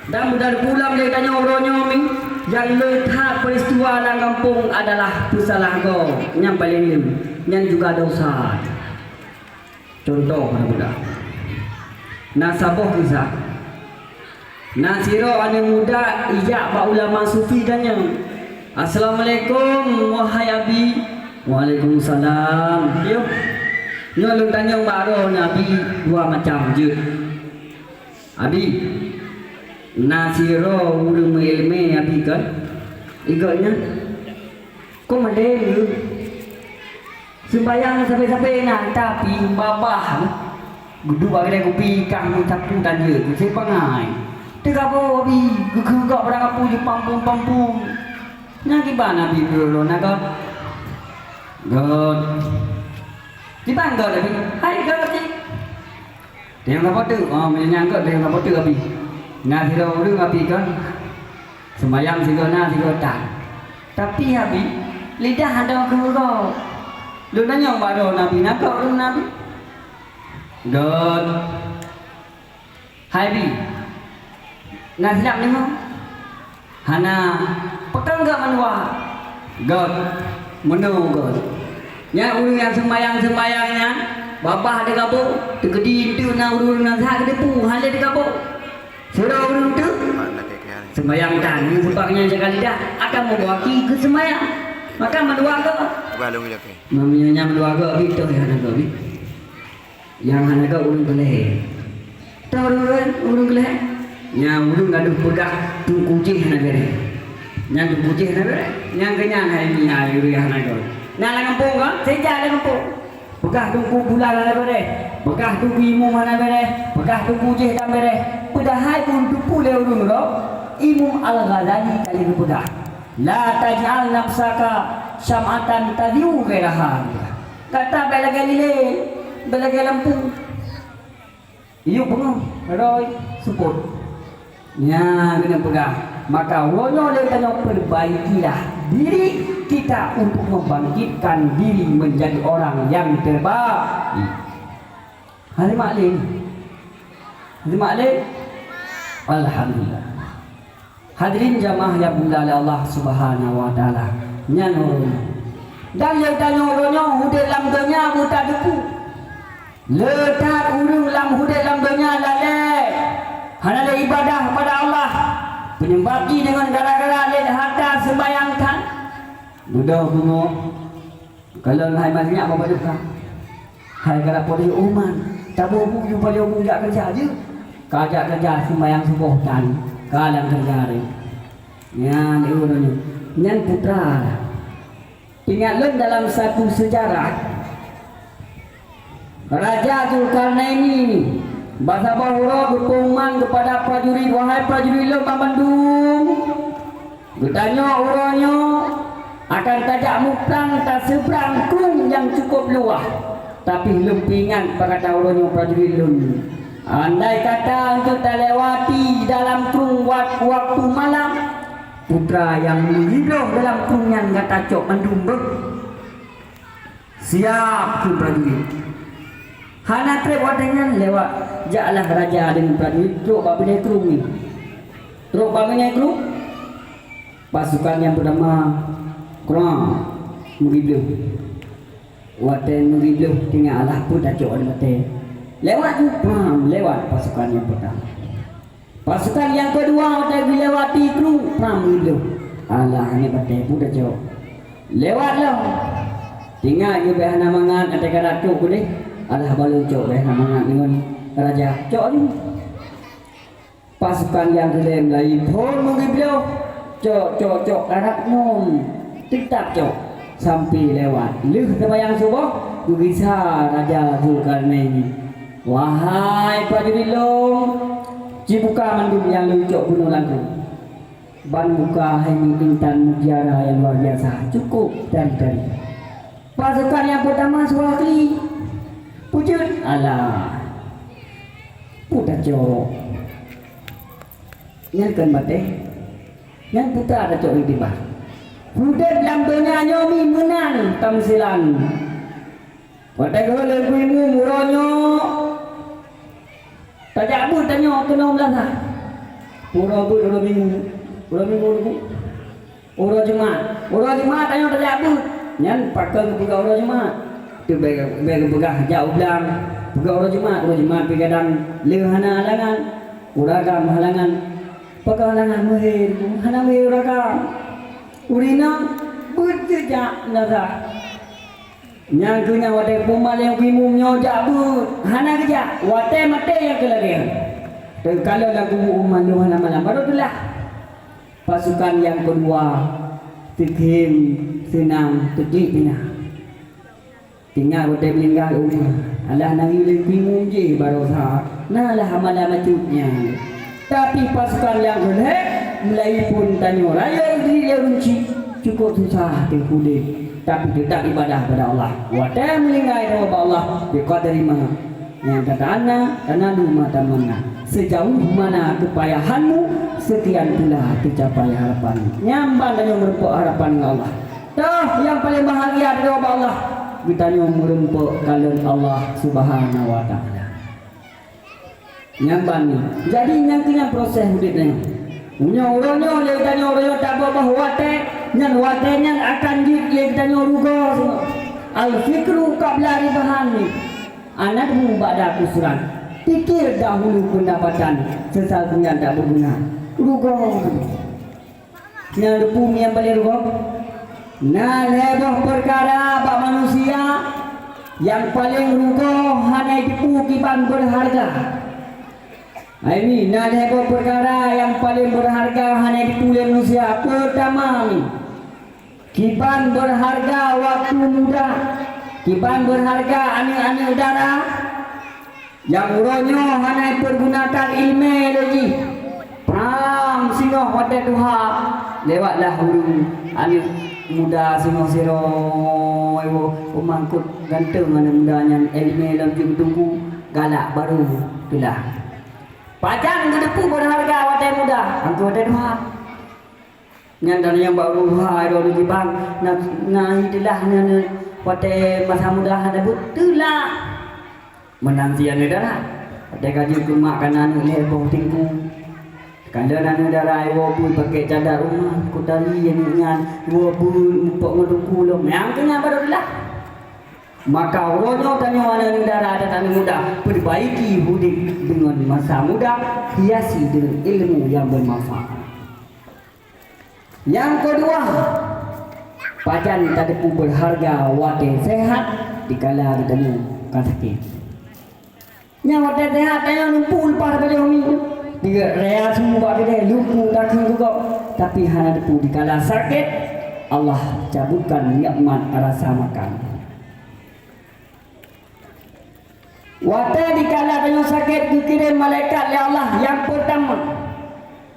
Dan mudah pulang dari tanyoe uroe nyoe mi, nyang le that peristiwa lam gampông adalah peusalah goe nyang paleng le, nyan juga dosa. Contoh na mudah. Na saboh kisah. Na sidroe aneuk muda ijak bak ulama sufi tanyong, "Assalamualaikum, wahai Abi." "Waalaikumsalam." "Yoh, nyoe lôn tanyong bak droeneuh Abi dua macam jeuet." "Abi, na sidroe ureuëng meuiéleumé Abi kon, i gobnyan kon malém geuh. Seumbahyang sabe-sabe na, tapi babah geuduek bak keude kupi kah meusapu tanjeuet, geuseue bangai. Teugaboe Abi, geukheun gok barang apui jipampum-pampum." Nyan kiban Abi peureuloh na gok. Gok. Kiban gok Abi. Hai gok cit. Teunyong saboh teuk, oh, meunyoe nyang gok teunyong saboh teuk Abi. Na sidroe ureuëng Abi kon, seumayang sigoe na sigoe tan. Tapi Abi, lidah hana keumeurok. Lôn tanyong bak droe Nabi, na gok ureuëng Nabi? Gok. Hai Bi, na silap deungoe? Hana. Pakon gok mandua? Gok. Meunoe gok. Nyan ureuëng nyang seumayang-seumayang nyan, babah teugaboe, teukeudi eunteuk na ureuëng-ureuëng nyang seuhat geuteupeue, hana lé teugaboe. Sidroe ureuëng teuk seumayang tan, nyan seubab nyan jaga lidah, akan meuwaki keu seumayang. Maka mandua gok. Meunyoe nyan mandua gok, Bi, toh nyang hana gok, Bi. Nyang hana gok ureuëng keu lhèe. Toh ureuëng, ureuëng keu lhèe? Nyang ureuëng gadôh peugah teungku jih hana bèrèh. Nyang teungku jih hana bèrèh. Nyang keu nyan hai mi hai ureuëng hana gok. Na lam gampông ka? Sijak lam gampông. Peugah teungku bulan hana bèrèh. Peugah teungku imum hana bèrèh. Peugah teungku jih tan bèrèh. Padahai buleuen teupeu lé ureuëng droe, Imam Al-Ghazali ka lheueh geupeugah, "La taj'al nafsaka syam'atan tadhi'u ghairaha." Gata bèk lagèe lilèe, bèk lagèe lampôh. Yub beungoh, rhoi, seupôt. Nyan geuneuk peugah, maka uroe nyoe lé tanyoe perbaikilah diri kita untuk membangkitkan diri menjadi orang yang terbaik. Hana maklum. Hana maklum. Alhamdulillah. Hadirin jamaah nyang dimuliakan Allah Subhanahu wa Taala, nyan uroe nyoe. Dan lé tanyoe uroe nyoe udép lam donya beutateupeu. Le that ureuëng lam udép lam donya lalé, hana lé ibadah kepada Allah, penyembah jih deungon gara-gara lé harta seumayang that. Beudôh beungoh. Kalon hai manyak bak duka. Hai kara po di uman, taboh bu ju pajoh bu jak keureuja jeuet. Ka jak keureuja seumayang suboh tan, ka lam keureuja rhot. Nyan ureuëng nyan, nyan putra. Ingat lôn dalam satu sejarah, Raja Zulkarnaini ni, bak saboh uroe geupeuman keupada prajurit, "Wahai prajurit lôn banmandum, geutanyoe uroe nyoe akan tajak muprang taseubrang krueng nyang cukôp luwah, tapi lôn peuingat bak gata uroe nyoe prajurit lôn, andai kata eunteuk talewati dalam krueng wat-, waktu malam, putra nyang meulibloh dalam krueng nyan gata cok mandum beuh." Siap keu prajurit. Hana treb watèe nyan lewat, jaklah raja deungon prajurit trok bak binéh krueng nyan. Trok bak binéh krueng, pasukan nyang peutama, krueng, meugibloh. Watèe meugibloh, tinggai alah peue tacok watèe. Lewat ju, pram, lewat pasukan nyang peutama. Pasukan nyang keudua watèe geulewati krueng, pram geubloh. Alah, nyoe batèe peue tacok. Lewat lom. Tinggai geubèe hana mangat, watèe ka trok keudeh. Alah, balum cok bèe hana mangat deungon raja. Cok ju. Pasukan nyang keulhèe meulayeue phon meugeubloh. Cok, cok, cok, karab ngon. Teutap cok. Sampoe lewat. Lheueh seumayang suboh, geugisa Raja Zulkarnaini. Wahai prajurit lôn, cibuka mandum nyang lôn cok bunoe lam krueng. Ban buka hai intan mutiara nyang luar biasa, cukôp tari-tari. Pasukan nyang peutama suah kli. Peujeuet, alah. Peue tacok. Nyan kon batèe. Nyan putra tacok iktibah. Udép lam donya nyoe mi meunan tamsilan. Watèe geuh lé geuimu uroe nyoe, Tajak beuet tanyoe keunoe meunasah. Uroe beuet uroe Minggu. Uroe Minggu nyoe. Uroe Jumat. Uroe Jumat tanyoe tajak beuet. Nyan pakon geupeugah uroe Jumat. Teuh bèk, bèk geupeugah jak u blang. Peugah uroe Jumat. Uroe Jumat pih kadang le hana halangan. Ureueng agam halangan. Pakon halangan meuhé, hana meuhé ureueng agam. Ureueng inong beuet geujak meunasah. Nyang keuh nyan watèe peumalèe imum nyoe jak beuet, hana geujak, watèe maté nyang keu lagèe nyan. Teukalon lagu umat lôn hana malam, barô teulah. Pasukan nyang keudua, teukhém seunang teuklik pih na. Teuingat watèe meuninggai umat, alah nanggroe lé imum jih baroesa, na lah amalan bacut nyan. Tapi pasukan nyang keu lhèe, meulayeue phon tanyoe rayeuk di ureueng chik, cukup susah teuh udép, tapi teutap ibadah bak Allah. Watèe meuninggai droe bak Allah, biqadri ma nyang tatamana, tanalu ma tamanna. Sejauh mana kepayahanmu, sekian pula teucapai harapanmu. Nyan ban tanyoe meureumpok harapan ngon Allah. Toh nyang paleng bahagia droe bak Allah, geutanyoe meureumpok kalon Allah Subhanahu wa Ta'ala. Nyan ban nyoe. Jadi, nyan keuh nyan proses udép nyoe. Meunyoe uroe nyoe lé geutanyoe uroe nyoe taboh-boh watèe, nyan watèe nyan akan jeuet lé geutanyoe rugoe singoh. Al-fikru qabla ribahan ni. An-nadmu ba'da khusran. Pikir dahulu pendapatan, sesal kemudian tak berguna. Rugoe. Nyang teupeu nyang paleng rugoe? Na lhèe boh peukara bak manusia nyang paleng rugoe hana jiteupeue kiban beureuharga. Hai mi, na lhèe boh peukara nyang paleng beureuharga hana jiteupeue lé manusia. Peutama mi, kiban beureuharga watèe muda, kiban beureuharga aneuk-aneuk dara. Nyang uroe nyoe hana jipeurgunakan ileumèe lé jih. Pram singoh watèe tuha, lewatlah ureueng aneuk muda singoh sidroe, peumankot ganteng aneuk muda nyan, ileumèe lom jeuet teungku, galak barô teulah. Pajan geuteupeue beureuharga watèe muda, angkeu watèe tuha. Nyan dan nyang bak ruha droe kiban, na, na iteulah nyan watèe masa muda hana beuet teulah. Meunan si aneuk dara, watèe ka jeuet keu mak kana aneuk lhèe boh teungku. Kalon aneuk dara iwoe beuet pakèk cadar uma, kutari aneuk nyan, iwoe beuet mupok ngon teungku lom. Nyang keu nyan baru teulah. Maka uroe nyoe tanyoe aneuk dara dan aneuk muda, perbaiki udép deungon masa muda, hiasi deungon ilmu nyang bermanfaat. Nyang keudua, pajan tateupeue beureuharga watèe seuhat dikala geutanyoe ka sakét. Nyang watèe seuhat tanyoe lumpuh leupah daripada umi. Tiga raya semua bak keudè lumpuh takheun geugob, tapi hana teupeue dikala sakét Allah cabutkan nikmat rasa makan. Watèe dikala tanyoe sakét geukirém malaikat lé Allah nyang peurtama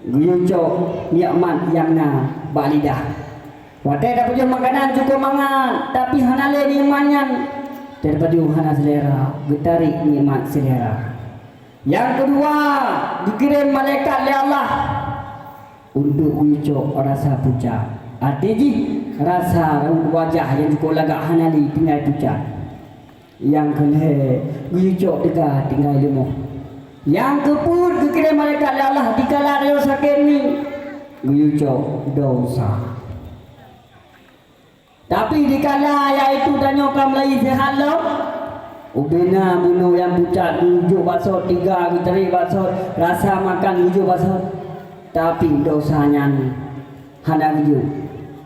geuyue cok nikmat nyang na bak lidah. Watèe tapajoh makanan cukôp mangat, tapi hana lé nikmat nyan, tapajoh hana seulera, geutarek nikmat seulera. Nyang keudua, geukirém malaikat lé Allah untuk geuyue cok rasa pucat. Até jih rasa raut wajah nyang cukôp lagak hana lé tinggai pucat. Nyang keulhèe geuyue cok teuga tinggai leumoh. Nyang keupeuet geukirém malaikat lé Allah dikala tanyoe sakét nyan geuyue cok desya. Tapi dikala yaitu tanyoe ka mulai seuhat lom, ubena bunoe nyang pucat geujok basot tiga geutarek basot, rasa makan geujok basot, tapi desya nyan hana geujok.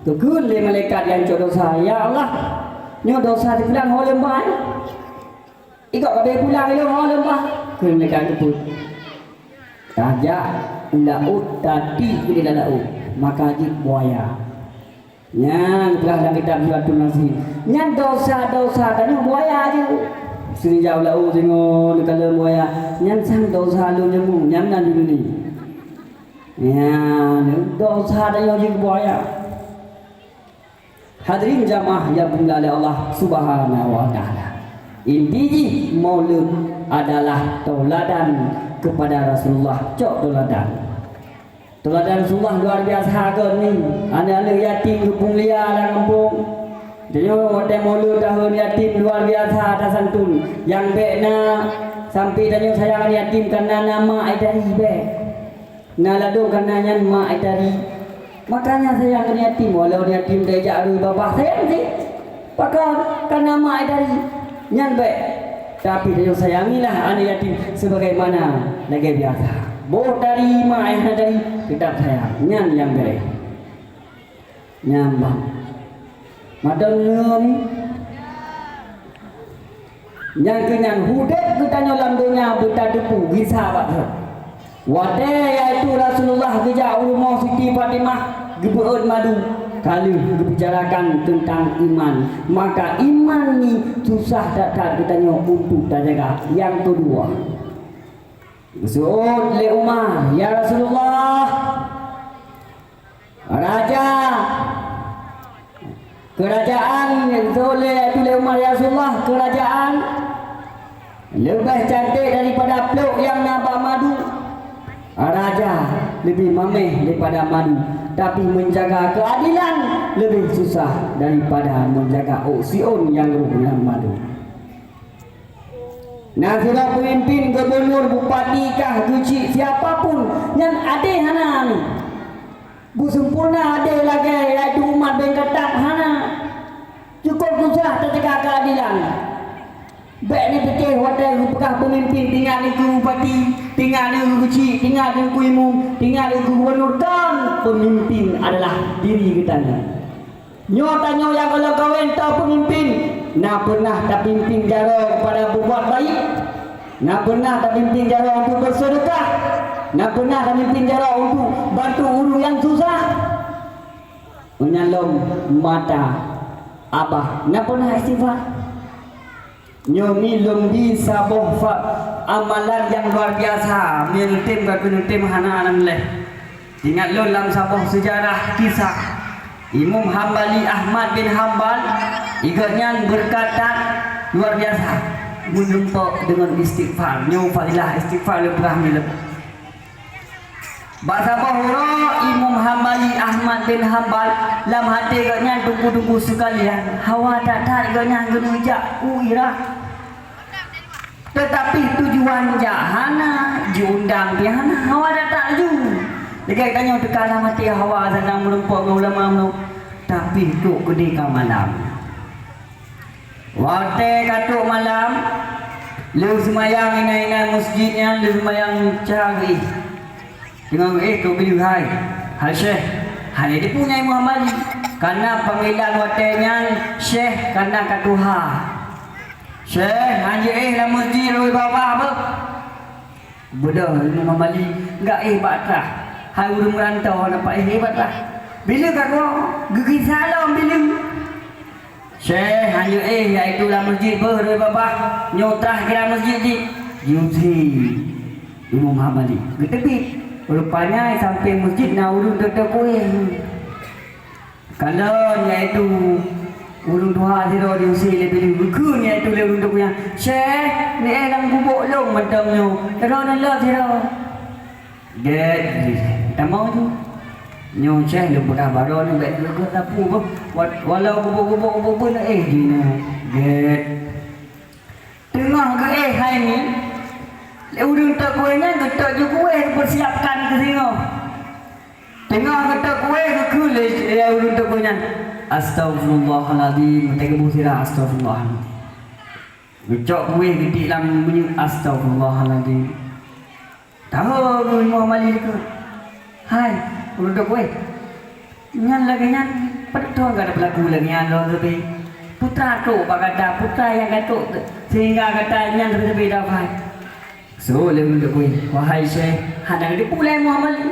Geukheun lé malaikat nyang cok desya, "Ya Allah, nyoe desya sipulang ho lôn ba." "Ikok ka abéh pulang ilôn ho lôn ba," kheun malaikat geupeuet. Tajak u laôt, tatiek di lam laôt, maka jeuet buaya. Nyan peugah lam kitab Suratul Nasr. Nyan desya-desya tanyoe buaya jeuet. Singoh jak u laôt singoh neukalon buaya. Nyan sang desya lôn nyoe, nyan nan dunia. Nyan desya tanyoe jeuet buaya. Hadirin jamaah nyang dimuliakan Allah Subhanahu wa Ta'ala. Inti jih Maulud adalah tauladan kepada Rasulullah, cok tauladan. Tauladan Rasulullah luar biasa kon ni. Aneuk-aneuk yatim geupeulia lam gampông. Tanyoe watèe Maulud tahun yatim luar biasa tasantun. Nyang bèk na Sampai tanyoe sayang aneuk yatim karena na ma ai tari bèk. Na ladôm karena nyan ma ai tari. Makanya sayang aneuk yatim, walau aneuk yatim tajak rui babah sayang cit. Pakon? Karena ma ai tari. Nyan bèk. Tapi tanyoe sayangilah aneuk yatim sebagaimana lagèe biasa. Boh tari ma ai hana tari, teutap sayang. Nyan nyang bèk. Nyan ban. Mantong nyoe ni. Nyang keu nyan udép geutanyoe lam donya beutateupeue gisa bak thon. Watèe yaitu Rasulullah geujak u rumoh Siti Fatimah geupeu'et madu, ka lheueh geubicarakan teuntang iman, maka iman ni susah that-that geutanyoe untuk tajaga. Nyang keudua, geuseuôt lé Umar, "Ya Rasulullah, raja, keurajaan," geuseuôt lé, yaitu lé Umar, "Ya Rasulullah, keurajaan leubeh cantik daripada plôk nyang na bak madu. Raja leubeh maméh daripada madu, tapi menjaga keadilan leubeh susah daripada menjaga ôk siôn nyang rôh lam madu." Na sidroe peumimpin, gubunur, bupati kah, geuchik, siapa pun, nyan adé hana nyan. Beuseumpurna adé lagèe yaitu Umar bin Khattab hana. Cukôp susah teutegak keuadilan. Bèk neupiké watèe geupeugah peumimpin, tinggai keu bupati, tinggai keu geuchik, tinggai keu imum, tinggai keu gubunur, kon, peumimpin adalah diri geutanyoe. Nyoe tanyoe nyang gohlom kawen tao peumimpin, na peunah tapimpin jaroe keupada beubuat baik? Na peunah tapimpin jaroe untuk beuseudeukah? Na peunah tapimpin jaroe untuk bantu ureueng nyang susah? Meunyan lom mata abah, na peunah istighfar? Nyoe mi lôn bi saboh fa-, amalan nyang luar biasa, meunyoe neutem ka keuneuk tem hana aneuk lé. Ingat lôn lam saboh seujarah kisah, Imam Hambali Ahmad bin Hambal, gobnyan beureukat that luar biasa, meureumpok deungon istighfar. Nyoe fadilah istighfar lôn peugah milék. Bak saboh uroe Imam Hambali Ahmad bin Hambal lam até gobnyan teungku-teungku sekalian, hawa that-that gobnyan geuneuk jak u Irak. Teutapi tujuan jak hana, jiundang pih hana, hawa that-that laju. Lagèe tanyoe teuka lam até hawa, sadang meureumpok ngon ulama meunyoe, tapi trok keudéh ka malam. Watèe ka trok malam, lheueh seumayang inan-inan meuseujid nyan, lheueh seumayang cagih. Teungoh geuéh trok beuleue hai, "Hai Syekh, hana dipunyai Muhammad." Karena panggilan watèe nyan Syekh karena ka tuha. "Syekh, han jeuet éh lam meuseujid rhoi babah beuh." Beudôh Imam Hambali, "Gak éh bak trah. Hai ureueng meurantô hana payah éh bak trah." Bila ka goe, geugisa lom bila. "Syekh, han jeuet éh, yaitu lam meuseujid beuh rhoi babah, nyoe trah kira meuseujid jih." Jiusé Imam Hambali. Geuteubiet. Rupanya sampoe meuseujid na ureueng teutoe kuéh. Kalon yaitu ureueng tuha sidroe jiusé lé bileue, geukheun yaitu lé ureueng teukunyang, "Syekh, neuéh lam gubok lôn mantong nyoe, sidroe neulot sidroe." "Gét," tamong tu. "Nyoe Syekh lôn peugah baroe nyoe bèk keu sapeue beuh, wa-, walau gubok-gubok-gubok beuh neuéh jinoe." Gét. Teungoh geuéh hai nyan, lé ureueng teukuéh nyan geutôk ju kuéh geupersiapkan keu singoh. Teungoh geutôk kuéh geukheun lé, lé ureueng teukuéh nyan, "Astaghfirullahalazim." Meuteugeubu sira, "Astaghfirullahalazim." Geucok kuéh geutiek lam minyeuk, "Astaghfirullahalazim." Tahu Imam Malik dikeue. "Hai, ureueng teukuéh. Nyan lagèe nyan, padub thôn gata peulaku lagèe nyan lom sabe? Peue trok bak gata, peue nyang ka trok sehingga gata nyan sabe-sabe dafai?" Geuseuôt lé ureueng teukuéh, "Wahai Syekh, hana geuteupeue lé Imam Malik."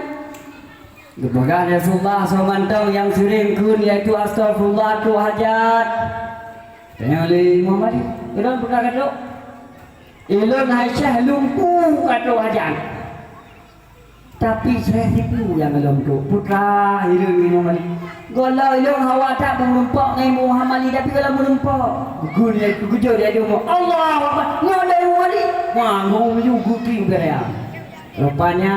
Geupeugah lé Rasulullah, "Soe mantong nyang seuring kheun yaitu astaghfirullah trok hajat." Tanyong lé Imam Malik, "Ulôn peugah ka trok?" "Ulôn hai Syekh lumpu ka trok hajat." "Tapi Syekh, sipeue nyang lôn trok?" Peue trah hireuen Imam Malik. "Gohlom ulôn hawa that meureumpok ngon Imam Malik, tapi gohlom meureumpok." Geukheun lé, geukheun lé, "Allahu Akbar." Nyoe lé Imam Malik. Wah, ngomong laju geukheun lé. Rupanya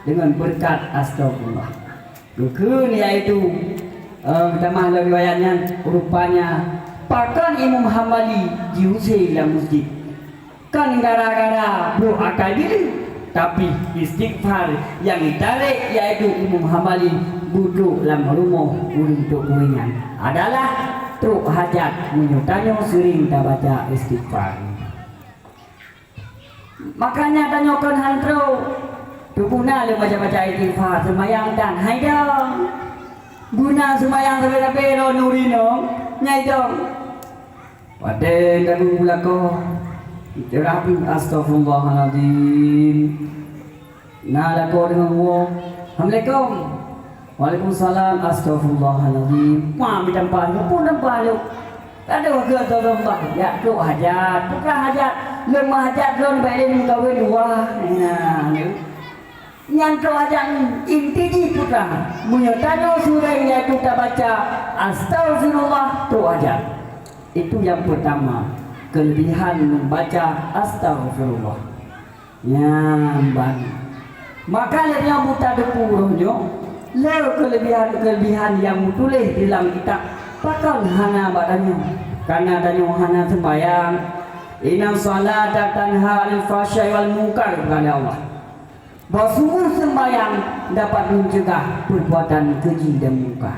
dengan berkat astagfirullah. Geukheun yaitu, eh, tamah lom riwayat nyan, rupanya pakon Imam Hambali jiusé lam meuseujid. Kon gara-gara brok akai diri, tapi istighfar nyang jitarek, yaitu Imam Hambali, butrok lam rumoh ureuëng tuha nyan adalah trok hajat meunyoe tanyoe seuring tabaca istighfar. Makanya tanyoe kon han trok, teuguna lé baca-baca istighfar, seumayang tan hai dong. Guna seumayang sabe-sabe lôn ureuëng inong nyai dong. Watée tabu lakoe, ceurah pih, "Astaghfirullahalazim." Na lakoe deungon woe, "Assalamualaikum." "Waalaikumsalam." "Astaghfirullahalazim." Wah, meutampa lé, pun tampa lé. Ka deuh keu astaghfirullah, jak trok hajat. Peugah hajat, lôn meuhajat lôn bak lé meukawen dua. Nah, nyan trok hajat, inti jih putra. Meunyoe tanyoe seuring yaitu tabaca astaghfirullah trok hajat. Itu yang pertama, kelebihan membaca astaghfirullah. Nyan ban. Maka lé nyoe buta depu roh nyoe, le kelebihan-kelebihan yang meutuléh di lam kitab, pakon hana bak tanyoe? Karena tanyoe hana sembahyang. Inna salata tanha 'anil fahsya'i wal munkar, kata Allah. Bahwa sungguh sembahyang dapat mencegah perbuatan keji dan mungkar.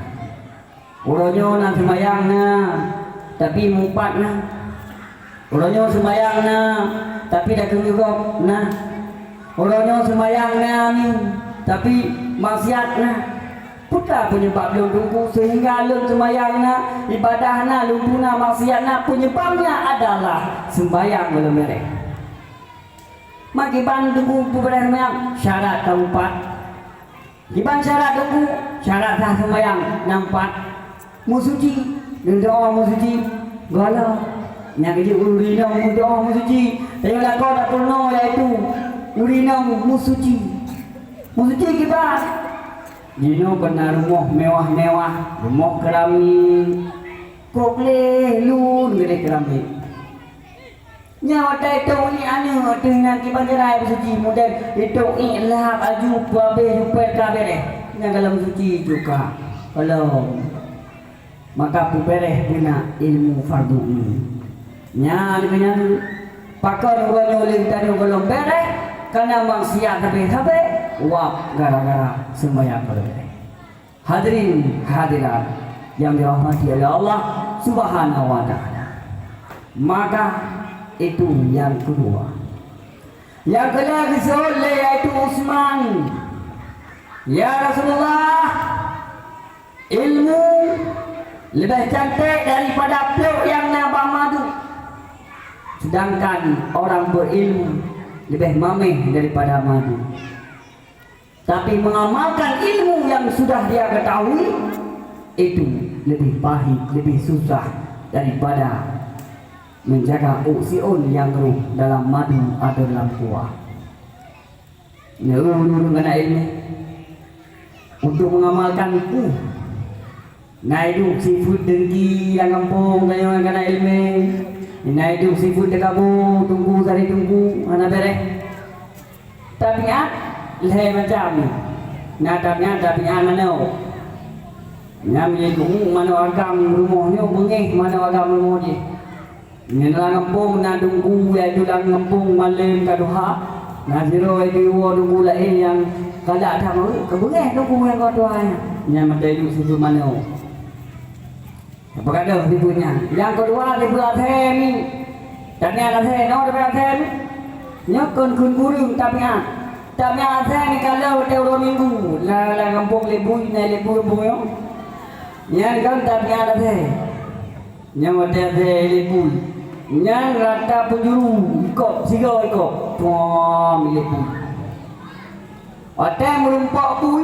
Uroe nyoe na seumayang na, tapi meupat na. Uroe nyoe seumayang na, tapi dakeueng jugok na. Uroe nyoe seumayang na ni, tapi maksiat na. Peue penyebab lôn teungku sehingga lôn seumayang na, ibadah na, lôn puna, maksiat na? Penyebabnya adalah seumayang lôn meureh. Maki ban teungku peubeuréh meunyan syarat ka meupat. Kiban syarat teungku, syarat sah seumayang nyang pat. Meusuci, neudoa meusuci. Gala, nyang jeuet ureuëng inong meudoa meusuci. Tanyoe lakoe tapeurunoe yaitu ureuëng inong meusuci. Meusuci kiban. Jinoe keunan rumoh mewah-mewah, rumoh keurami. Kok lé lôn geudeh keurami. Nyan watée itôk iék aneuëk teuh nyan kiban jarai beusuci, model itôk iék lhab aju peuabéh jupet ka béréh. Nyan gohlom suci juga. Gohlom. Maka peubeureh beuna ilmu fardu ini. Nyan keuh nyan pakon uroe nyoe lé tanyoe gohlom béréh, kana maksiat sabe-sabe, wab gara-gara seumayang gohlom béréh. Hadirin hadirat yang dirahmati oleh Allah Subhanahu wa Ta'ala. Maka itu yang kedua. Yang kedua disebut lé yaitu Utsman. "Ya Rasulullah, ilmu lebih cantik daripada pluek yang na bak madu. Sedangkan orang berilmu lebih mameh daripada madu." Tapi mengamalkan ilmu yang sudah dia ketahui, itu lebih pahit, lebih susah daripada menjaga uksion yang roh dalam madu atau dalam kuah. Neu-, neu-, neu-, kena ilmu untuk mengamalkan, uh, Na iduek sifeuet deungki lam gampông tanyoe nyang kana iéleumé. Na iduek sifeuet teukabu teungku sari teungku hana béréh. Tabiat lhée macam. Na tabiat, tabiat manok. Nyan meunyoe manok agam rumoh nyoe beungéh manok agam rumoh jih. Nyan lam gampông na teungku, yaitu lam gampông malém ka tuha. Na sidroe iwoe teungku laén nyang galak that, "Ui, ka beungéh teungku nyang ka tuha nyan." Nyan mantong iduek sifeuet manok. Apa kata sifeuet nyan? Nyang keudua sifeuet asèe mi. Tabiat asèe, nyoe tabiat asèe mi. Nyoe kon kheun kureueng tabiat. Tabiat asèe mi ka lheueh watèe uroe Minggu. Lam, lam gampông lé bui, na lé bui gampông nyoe. Nyan kon tabiat asèe. Nyang watèe asèe lé bui. Nyang rata peunjuru ikôp, sigoe ikôp. Puang lé bui. Watèe meurumpok bui,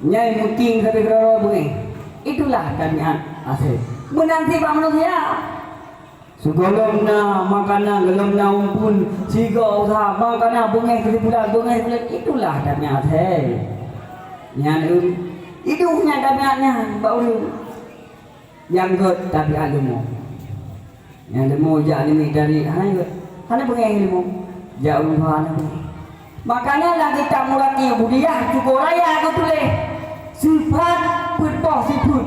nyang meukieng sabe keudroe beungéh. Itulah tabiat asèe. Meunan cit bak manusia. Sigohlom na makanan, gohlom na umpeuen, sigoe useuha makanan, beungéh keu sibulan, beungéh keu buleuen. Itulah tabiat asèe. Nyan, em, iduek nyan tabiat nyan bak ureueng. Nyang gèt tabiat leumo. Nyang leumo jak namiet dari, hana gèt. Hana beungéh leumo. Jak u luwa hana beungéh. Makanya lam kitab Muraqi Ubudiyah cukup raya geutuléh sifat peuet boh sifeuet.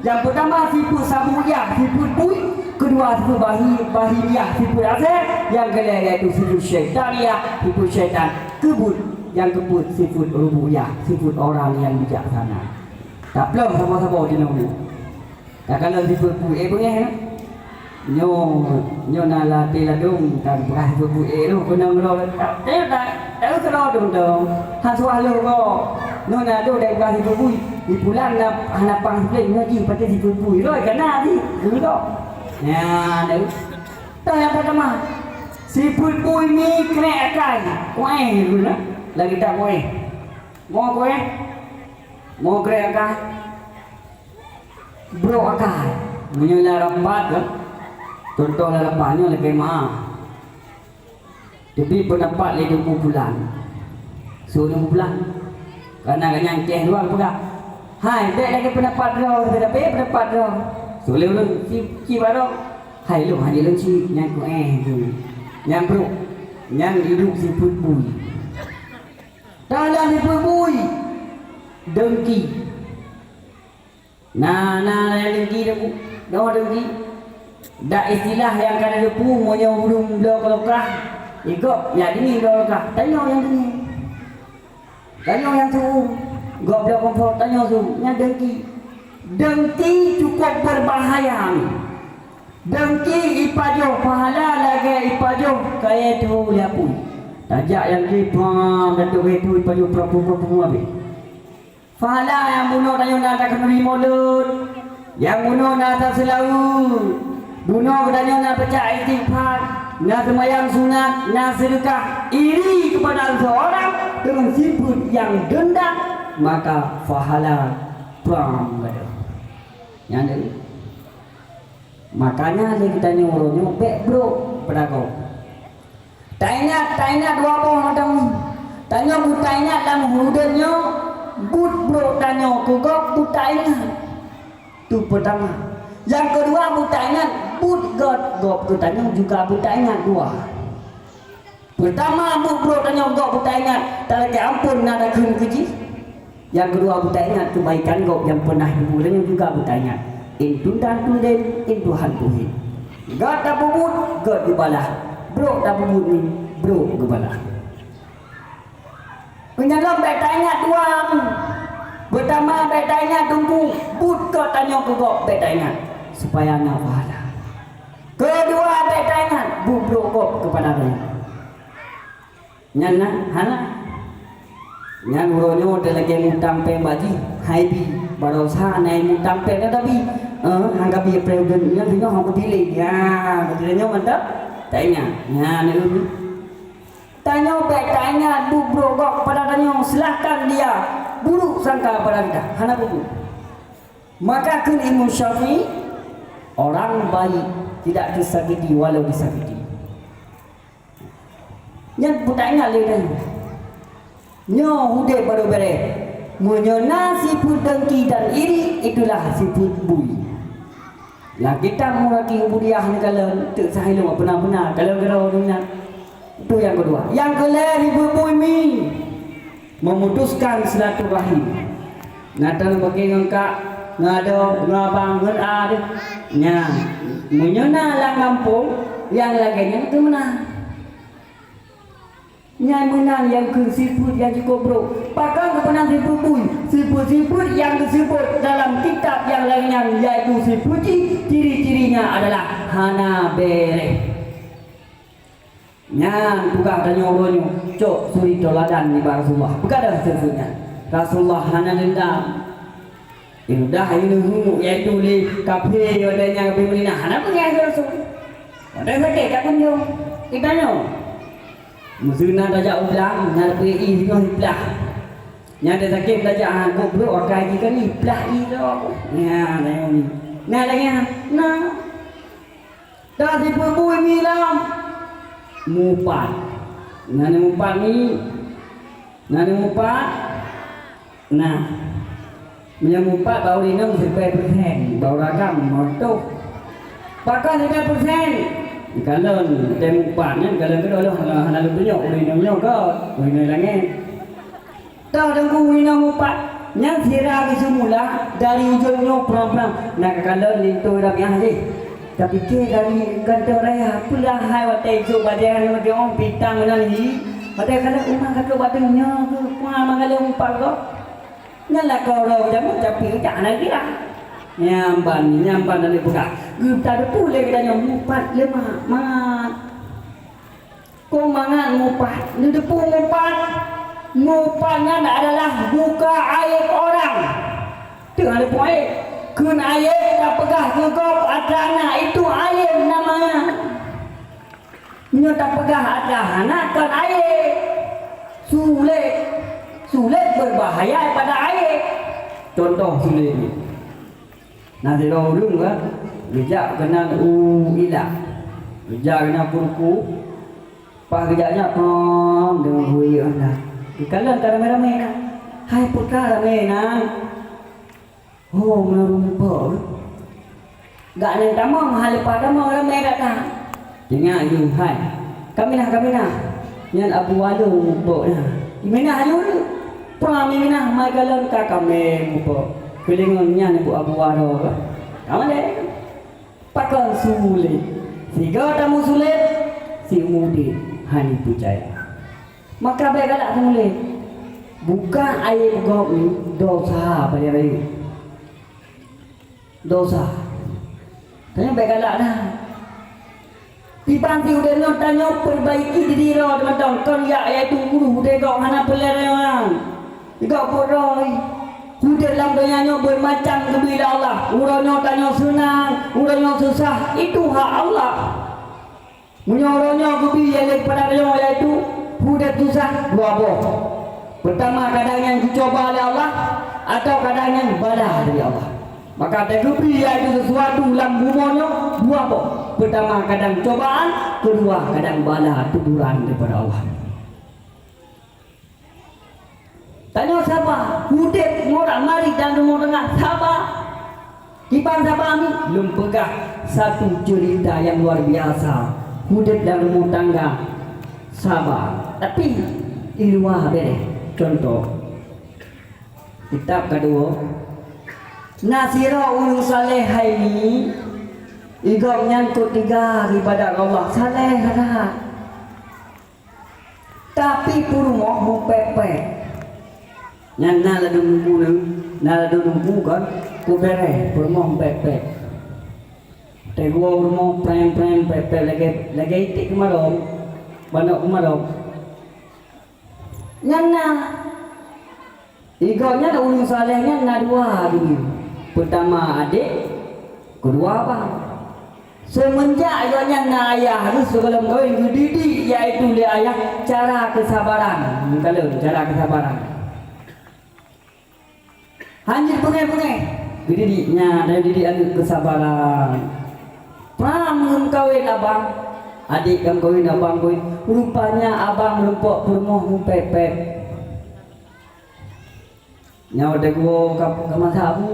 Nyang peutama sifeuet sab'iyah, sifeuet bui, keudua sifeuet bahi-, bahimiyah, sifeuet asée, nyang keulhée yaitu sifeuet syaitaniah, sifeuet syaitan, keubuet nyang keupeuet sifeuet rububiyah, sifeuet orang nyang bijaksana. Taplôh saboh-saboh di nyoe. Takalon sifeuet bui, eh, beungéh, eh? Nyoe, nyoe na lam até ladôm, tan peugah sifeuet bui, eh, roh keunong droe. Tapi tak, tak usah droe dong-dong. Han suah lôn gob. Nyoe na dong dari peugah sifeuet bui. Di pulan na hana pang sipleng, nyoe jih pakai sifeuet bui. Roh kana jih, dong-dong. Nyan, tu. Toh nyang peutama. Sifeuet bui ni krek akai. Kuéh guna. Lagi tak kuéh. Mo kuéh. Mo krek akai. Brok akai. Meunyoe lam rapat kan, contoh lam rapat nyoe lagèe ma. Tapi peundapat lé Teungku Pulan. Su Teungku Pulan. Karena gobnyan ceh luwa peugah, "Hai, bèk lagèe peundapat droe, tapi peundapat droe." Su lé ulôn ci, ci bak droe. "Hai, lôn hana lôn ci, nyan kuéh tu. Nyan brok. Nyan idup sifeuet bui." Dalam sifeuet bui, dengki. Na, na, na dengki, dengki. Nyoe dengki. Dak istilah nyang ka neuteupeue, meunyoe ureueng bloe keuloka, i gob, ya, deungi bloe keuloka. Tanyoe nyang deungi. Tanyoe nyang su-uem. Gob bloe kompor, tanyoe su-uem. Nyan dengki. Dengki cukup berbahaya ni. Dengki ipajoh pahala lagèe ipajoh kayèe teuh lé apui. Tajak nyang jih, pam, datuk kayèe teuh ipajoh, pam, pam, pam, pam, habéh. Pahala nyang bunoe tanyoe na takheun mulod, nyang bunoe na taseulaweuet, bunoe geutanyoe na baca istighfar, na seumayang sunat, na seudeukah, iri keupada seurang deungon sifeuet nyang deundak, maka pahala prang gata. Nyan tadi. Makanya lé geutanyoe uroe nyoe bèk brok peudagoe. Taingat, taingat dua boh mantong. Tanyoe beutaingat lam udeb nyoe, buet brok tanyoe keu gob beutaingat. Tu peutama. Nyang keudua beutaingat buet gét gob keu tanyoe juga beutaingat dua. Peutama buet brok tanyoe gob beutaingat, talakèe amphon na takheun keu jih. Nyang keudua beutaingat keubaikan gob nyang peunah geupeue tanyoe juga beutaingat. In Tuhan tulen, in Tuhan tuhen. Gét tapeubuet, gét geubalah. Brok tapeubuet ni, brok geubalah. Meunyoe lom bèk taingat dua. Peutama bèk taingat teungku, buet gét tanyoe keu gob bèk taingat, supaya na pahala. Keudua bèk taingat, buet brok gob keupada tanyoe. Nyan na, hana. Nyan uroe nyoe talakèe mutang péng bak jih, hai bi, baroesa na mutang péng nyan tabi. Eh, han ka bi preh udeb nyan singoh han kupiléh. Ya, kupiléh nyoe mantap. Taingat. Nyan, eh. Tanyoe bèk taingat buet brok gob pada tanyoe, silahkan dia buruk sangka pada kita. Hana buet. Maka kheun Imam Syafi'i, orang baik tidak disakiti walau disakiti. Nyan beutaingat lé tanyoe. Nyoe udeb baru bèrèh. Meunyoe na sifeuet dengki dan iri, itulah sifeuet bui. Lam kitab Muraki Ubudiyah neukalon, teuk sahi lom beuna-beuna kalon keudroe nyan. Itu nyang keudua. Nyang keulhèe sifeuet bui mi. Memutuskan silaturahim. Na teuh bagi ngon kak, ngon adoe, ngon abang, ngon a deh. Nyan, meunyoe na lam gampông, nyang lagèe nyan teuh meunan. Nyan meunan nyang keu sifeuet nyang cukôp brok. Pakon keu meunan sifeuet bui? Sifeuet-sifeuet nyang geuseubut dalam kitab nyang lagèe nyan, yaitu sifeuet jih, ciri-cirinya adalah hana bèrèh. Nyan tugaih tanyoe uroe nyoe, cok suri teuladan nibak Rasulullah. Peugah dah sifeuet nyan. Rasulullah hana deundam. Udah, ayo neuhunuk, yaitu lé kafé, watèe nyan kafé Madinah. Hana peugah keu Rasul. Watèe sakét ka kunjong. Geutanyoe. Meuseu na tajak u blang, na peue ié singoh iplah. Nyan watèe sakét tajak, ha, gob brok akai jih kan iplah ié lom. Nyan, na lagèe nyan. Na. Dah sifeuet bui mi lom. Mupat. Na mupat mi. Na mupat. Nah, meunyoe mupat bak ureueng inong sipai persen, bak ureueng agam lima reutôh. Pakon sipai persen? Kalon teuh mupat nyan, kalon keudroe lôn hana, hana lôn tunyok ureueng inong nyoe gob, ureueng inong langèt. Toh teungku ureueng inong mupat? Nyan sira geuseumula dari ujong nyoe prang-prang na ka kalon linto Rabiah jih. Tapike dari kantong raya, peulahai watèe jok bajèe nyoe di ong pitang meunan hi. Watèe kalon uma ka trok bak teungoh nyoe keuh, peue mangat lé umpat gob. Nyan lakoe uroe jameun tapi jak hana kira. Nyang ban, nyang ban hana peugah. Geutanyoe peureulèe geutanyoe mupat lé mak, mangat. Kon mangat mupat, neuteupeue mupat. Mupat nyan adalah buka aib orang. Teuh hana peue aib. Kheun aib tapeugah keu gob atra na, itu aib namanya. Meunyoe tapeugah atra hana kon aib. Sulet. Sulet berbahaya daripada aib. Contoh sulet ni. Na sidroe ureueng kan, geujak keunan u ilat. Geujak keunan peuruku, pas geujak nyan, pom, deungon hui anda. Geukalon ka ramé-ramé na. Hai peue ka ramé na? Ho, meunurot muphom. Gak nyan tamong, ha leupah tamong ramé gata. Ingat yue hai. Kaminah, kaminah. Nyan Abu Walu muphom na. Iminah yue. Pra miminah mai galon ka kamé muphom. Keulingon nyan ibu Abu Walu. Kawan deh. Pakon sulet. Sigoe tamu sulet, si mude hana peucaya. Maka bèk galak sulet. Bukan aib gob ni, dosa paling rayeuk. Dosa. Tanyoe bèk galak na. Kiban si udeb nyoe tanyoe peubaiki diri droe teumantong kon yak yaitu ureueng udeb gob hana peureulèe nyan. Gob peuet droe. Udeb lam donya nyoe beumacam geubri lé Allah. Uroe nyoe tanyoe seunang, uroe nyoe susah, itu hak Allah. Meunyoe uroe nyoe geubri lé pada tanyoe yaitu udeb susah dua boh. Peurtama kadang nyang geucuba lé Allah, atawa kadang nyang bala dari Allah. Maka teugeubri yaitu sesuatu lam bumoe nyoe dua boh. Peurtama kadang cobaan, keudua kadang bala teguran daripada Allah. Tanyoe saba, udeb ngon marit dan rumoh tangga saba. Kiban saba nyan lôn peugah satu cerita yang luar biasa. Udeb dan rumoh tangga saba, tapi di luwa bèrèh. Contoh, kitab keudua, na sidroe ureueng saleh hai nyan, gobnyan keu teuga ibadat Allah, saleh that. Tapi peurumoh meupèt-pèt. Nyan na ladôm lembu nyan, na ladôm lembu kan, kubèrèh peurumoh meupèt-pèt. Teungoh rumoh preng-preng pèt-pèt lagèe, lagèe iték keumarôm, banok keumarôm. Nyan na. Igoe nyan ureueng saleh nyan na dua geuh. Peurtama adék, keudua abang. Seumeunjak igoe nyan na ayah, reuh sigohlom kawén geudidik, yaitu lé ayah cara keusabaran. Meukalon cara keusabaran. Hanjeuet beungéh-beungéh. Geudidik nyan, dan didik aneuk keusabaran. Pram ngon kawén abang, adék kan kawén abang kawén. Rupanya abang meurumpok peurumoh meupèt-pèt. Nyoe watèe geuwoe ka, ka masak bu,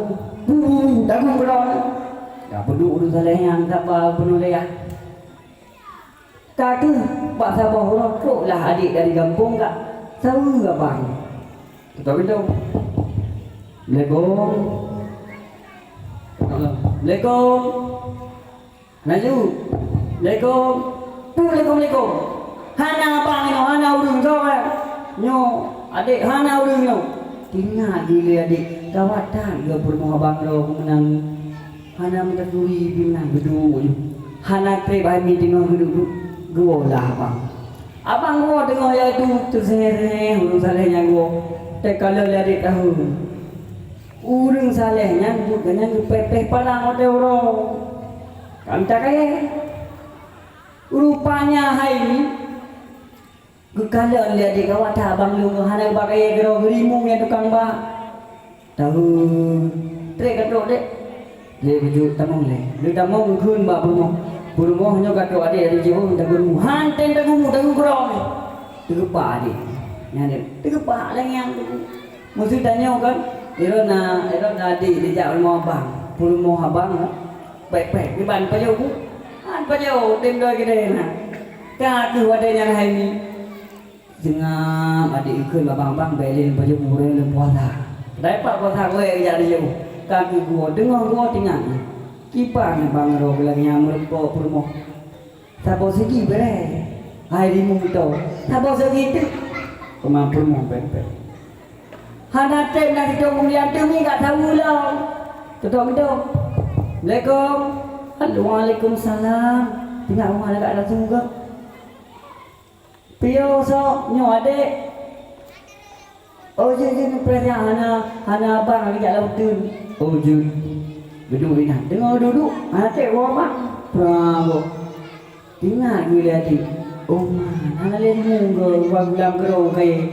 bu, bu, bu, dagu keudroe. Ka peuduek ureueng saleh nyan saba peunuléh. Ka keuh bak saboh uroe troklah adék dari gampông ka saweue abang. Ketok pintô. Assalamualaikum. Assalamualaikum. Laju, "Assalamualaikum." "Peue assalamualaikum?" "Hana abang nyoe, hana ureueng nyoe, eh. Nyoe, adék, hana ureueng nyoe." Teuingat lé adék, gawat that geuh peurumoh abang droe meunan. Hana meutaturi pih meunan geuduek nyoe. Hana trép hai mi teungoh geuduek, geuwoe lah abang. Abang geuwoe teungoh yaitu teuseureh ureueng saleh nyan geuwoe. Teuka lheueh lé adék tahu. Ureueng saleh nyan buet geuh nyan geupéh-péh palang watèe uroe. Ka mita kayèe. Rupanya hai nyan geukalon lé adék gawat that abang lôn hana geuba kayèe keudroe geurimueng ngon tukang bak. Tahu trép ka trok deh. Lé beujeuet tamong lé. Lé tamong geukheun bak peurumoh. Peurumoh nyoe ka trok adék dari jiôh tageumueng. Han tem tageumueng, tageumueng keudroe. Teugeupak adék. Nyan deh. Teugeupak lé nyan. Meuseuti tanyoe kan, irot na, irot na adék dijak rumoh abang. Peurumoh abang, pèk-pèk, kiban pajoh bu. Han pajoh, tem dua keudè na. Ka keuh watèe nyan hai mi. Seungab adék ikheun abang-abang, bèk lé lôn pajoh bu, lôn puasa. Dai pat kuasa goe jak riôh, ka geuguoh, teungoh guoh teuingat. Kiban bang roh lagèe nyan meureumpok peurumoh. Saboh segi beuréh, hai rimueng tho. Saboh segi teuk, teuma peurumoh pèng-pèng. Hana trép na sithôn mulia teumi ka saweue lom. Teutông-teutông. Assalamualaikum. Waalaikumsalam. Teuingat rumoh lagak rasui geuh. Piôh soe nyoe adék? Oh jeuet, jeuet, neupreh nyan hana, hana abang lagèe jak lam uteuen. Oh jeuet. Geuduek inan. Teungoh duek-duek, hana trép woe abang. Prang boh. Teuingat geuh lé até, "Oh ma, hana lé rimueng geuh, rubah gulam keudroe kayèe."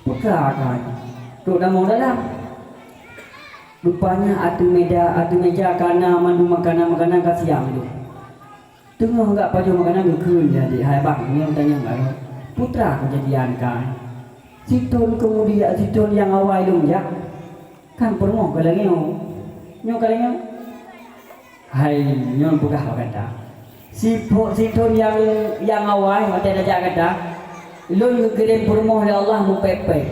Peue ka nyan? Trok tamong dalam. Rupanya ateueh meja, ateueh meja ka na mandum makanan-makanan ka siap lom. Teungoh gak pajoh makanan geukheun lé até, "Hai bang, nyoe tanyong baroe. Peue teuma keujadian ka?" Sithôn keumudian, sithôn nyang awai lôn jak. Kan peurumoh ka lagèe nyoe. Nyoe ka lagèe nyoe. Hai, nyoe peugah bak gata. Sipho-, sithôn nyang, nyang awai watèe tajak gata, lôn geukirém peurumoh lé Allah meupék-pék.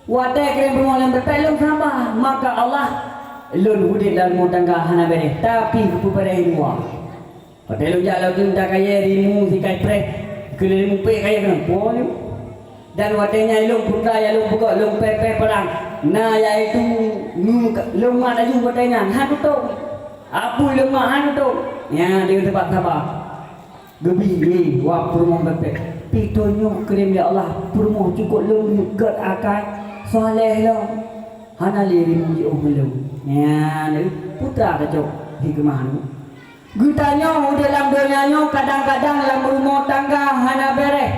Watèe kirém peurumoh lôn meupék, lôn saba, maka Allah, lôn udép lam rumoh tangga hana bèrèh, tapi geupeubarèh di luwa. Watèe lôn jak lam uteuen takayèe rimueng sikai preh, keu lhèe rimueng pèk kayèe keunoe, po nyoe. Dan watèe nyan lôn peugah, ya lôn peugah, lôn pèh-pèh parang, na yaitu ngeue lôn mat laju watèe nyan, han tutông. Apui lôn mat han tutông. Nyan deungon sabab saba. Geubri lé wak peurumoh pèh-pèh. Pi tanyoe kirém lé Allah, peurumoh cukôp lôn gèt akai, saleh lom. Hana lé rimueng jiôh lom. Nyan, peue teuma tacok hikmah nyoe. Geutanyoe udép lam donya nyoe kadang-kadang lam rumoh tangga hana bèrèh.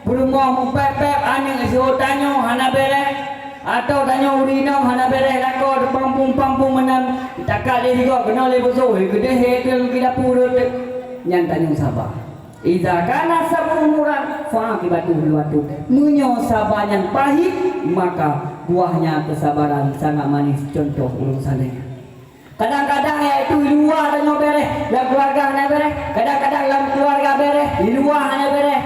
Peurumoh meupèp-pèp aneuk siho tanyoe hana bèrèh, atau tanyoe ureueng inong hana bèrèh lakoe teupampung-pampung meunan, takat lé sigoe keunoe lé beusoh, eh, keudeh, eh, keu, keu dapur rot. Nyan tanyoe saba. Iza kana sabru muran, fa aqibatuhu hulwatun. Meunyoe saba nyan pahit, maka buahnya kesabaran sangat manis, contoh ureueng saleh. Kadang-kadang yaitu di luwa tanyoe bèrèh, lam keuluwarga hana bèrèh. Kadang-kadang lam keuluwarga bèrèh, di luwa hana bèrèh.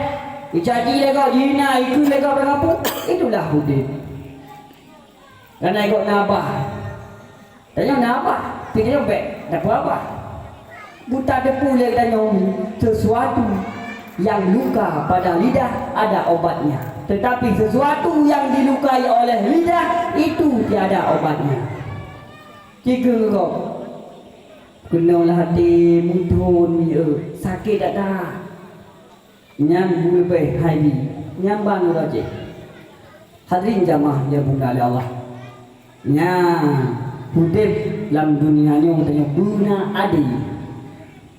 Icaci lé gob, jihina, ikheun lé gob, deungon peue. Itulah udép. Karena ikot na abah. Tanyoe na abah, tapi tanyoe bèk na peue abah. Buta depu lé tanyoe sesuatu yang luka pada lidah ada obatnya. Tetapi sesuatu yang dilukai oleh lidah itu tiada obatnya. Cikeue gob. Keunoe lah até meuthon mieu sakét that-that. Nyan beuleubeh hai bi, nyan ban uroe jih. Hadirin jamaah nyang dimuliakan lé Allah. Nyan udép lam dunia nyoe tanyoe beuna adé.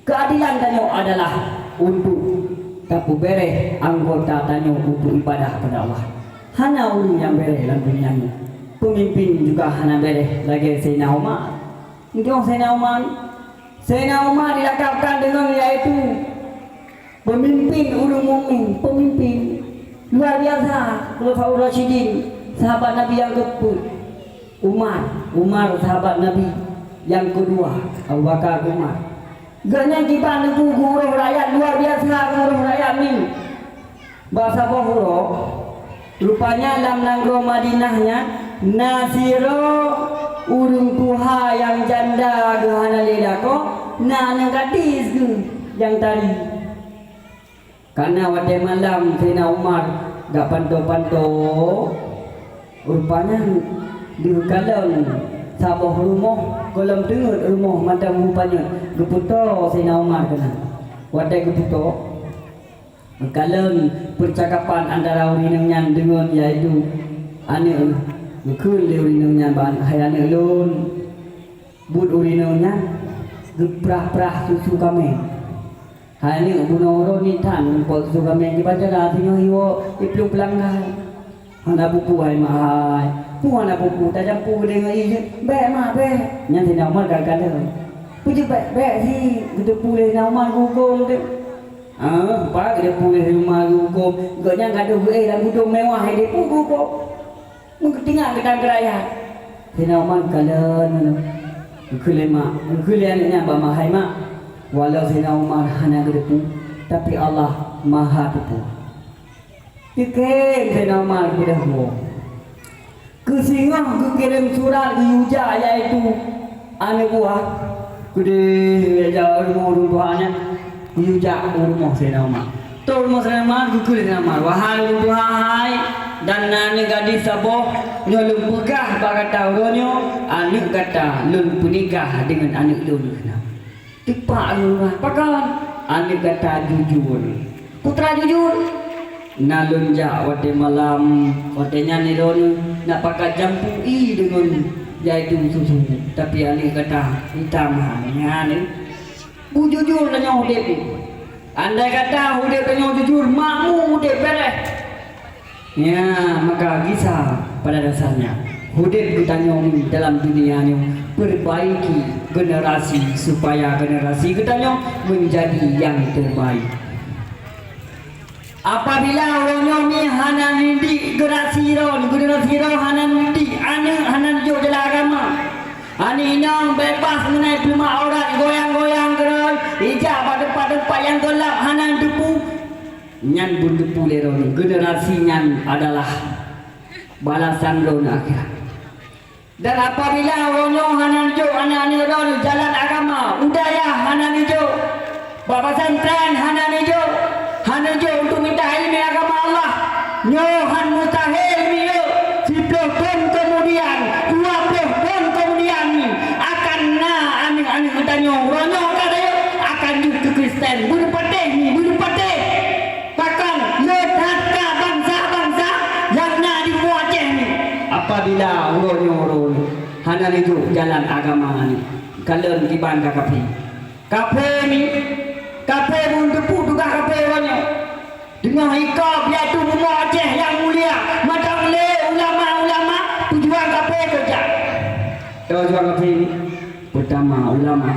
Keuadelan tanyoe adalah untuk tapeubèrèh anggota tanyoe untuk ibadah kepada Allah. Hana ureueng nyang bèrèh lam dunia nyoe. Peumimpin juga hana bèrèh lagèe Saidina Umar. Meunyoe Saidina Umar, Saidina Umar dilakabkan deungon yaitu peumimpin ureueng mukmin, peumimpin luar biasa, Khulafaur Rasyidin, sahabat Nabi nyang keupeuet. Umar, Umar sahabat Nabi, nyang keudua Abu Bakar, Umar. Gobnyan kiban teungku geuuroh rakyat luar biasa, geuuroh rakyat min. Bak saboh uroe, rupanya lam nanggroe Madinah nyan na sidroe ureueng tuha nyang janda geuh hana lé lakoe, na aneuk gadis geuh nyang tari. Karena watèe malam Saidina Umar gak pantoe-pantoe, rupanya geukalon saboh rumoh, gohlom teungeut rumoh mantong mupanyöt, geupeutoe Saidina Umar keunan. Watèe geupeutoe, geukalon peucakapan antara ureueng inong nyan deungon yaitu aneuk, geukheun lé ureueng inong nyan bak aneuk, "Hai aneuk lôn, buet ureueng inong nyan geuprah-prah susu kaméng." Hai aneuk, bunoe uroe nit that meurumpok susu kaméng, kiban cara singoh iwoe iplueng peulanggai. Hana peue-peue hai mak hai. Peue hana peue-peue, tacampur keudéh ngon ié jeuet. Bèk mak, bèk. Nyan Saidina Umar galak-galak. Peue jeuet bèk, bèk sit, geuteupeue lé Saidina Umar geuhukôm teuh. Ah, pat geuteupeue lé Saidina Umar geuhukôm. Gobnyan gadôh geuéh lam gudông meuwah, hai deh, peue geuhukôm. Meungeuteuingat geutanyoe keurayeuk. Saidina Umar geukalon, geukheun lé mak, geukheun lé aneuk nyan bak mak, "Hai mak, walau Saidina Umar hana geuteupeue, tapi Allah Maha Teupeue." Geukirém Saidina Umar keudeh woe. Keu singoh geukirém surat geuyue jak, yaitu aneuk buah. Keudeh rumoh ureueng tuha nyan, geuyue jak u rumoh Saidina Umar. Trok u rumoh Saidina Umar, geukheun lé Saidina Umar, "Wahai ureueng tuha hai, dan na aneuk gadis saboh, nyoe lôn peugah bak gata uroe nyoe, aneuk gata lôn peunikah deungon aneuk lôn." Teupak lôn, pakon? Aneuk gata jujur. Peue teuma jujur? Na lôn jak watèe malam, watèe nyan droeneuh na pakat jampu ie deungon yaitu susu, tapi aneuk gata itam han nyan. Bujujur tanyoe udép nyoe. Andai kata udép tanyoe jujur, makmu udép bèrèh. Ya, maka gisa pada dasarnya, udép geutanyoe dalam dunia nyoe perbaiki generasi supaya generasi geutanyoe menjadi yang terbaik. Apabila uroe nyoe mi hana neudidik generasi droe, generasi droe hana neudidik, aneuk hana neujok jalan agama, aneuk inong bebas mengenai peuleumah aurat, goyang-goyang keudroe, ijak bak teumpat-teumpat nyang gelap hana neuteupeue, nyan beuteupeue lé droeneuh, generasi nyan adalah balasan droeneuh akhirat. Dan apabila uroe nyoe hana neujok aneuk-aneuk droeneuh jalan agama, u dayah hana neujok, bak pesantren hana neujok, hana neujok untuk mita ileumèe agama Allah, nyoe han mustahil miyueb. Siplôh thon keumudian, dua plôh thon keumudian, akan na aneuk-aneuk geutanyoe uroe nyoe ka rayeuk akan jeuet keu Kristen. Beureupatéh mi, beureupatéh! Pakon le that ka bansa-bansa nyang na di bumoe Aceh nyoe? Apabila uroe nyoe uroe hana neujok jalan agama nyoe, kalon kiban ka kafé. Kafé nyoe, kafé beuneuteupeue tugaih kafé uroe nyoe. Teungoh ikôb yaitu bumoe Aceh nyang mulia, mantong lé ulama-ulama tujuan kafé keu jak. Tujuan kafé nyoe, peutama ulama.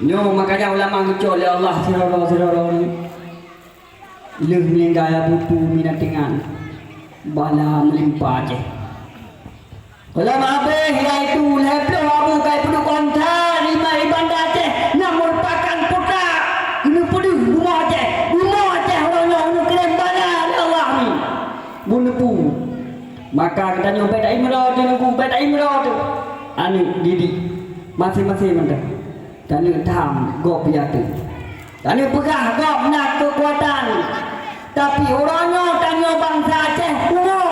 Nyoe makajih ulama geucok lé Allah sidroe-sidroe nyoe. Lheueh meuninggai Abu Tu Minatingan, bala meulimpa Aceh. Ulama abéh, yaitu lhèe plôh abu kai peuduek kontra lima iban Aceh nyang meurupakan putra geuneuk peudeuh bumoe Aceh. Bumoe Aceh uroe nyoe geuneuk bala lé Allah nyoe. Beuneupeu. Maka geutanyoe bèk taimeulo teuh, bèk taimeulo teuh. Aneuk didik maséng-maséng mantong. Taneuk tham gob piatu. Taneuk peugah gob na keukuatan. Tapi uroe nyoe tanyoe bansa Aceh pungo.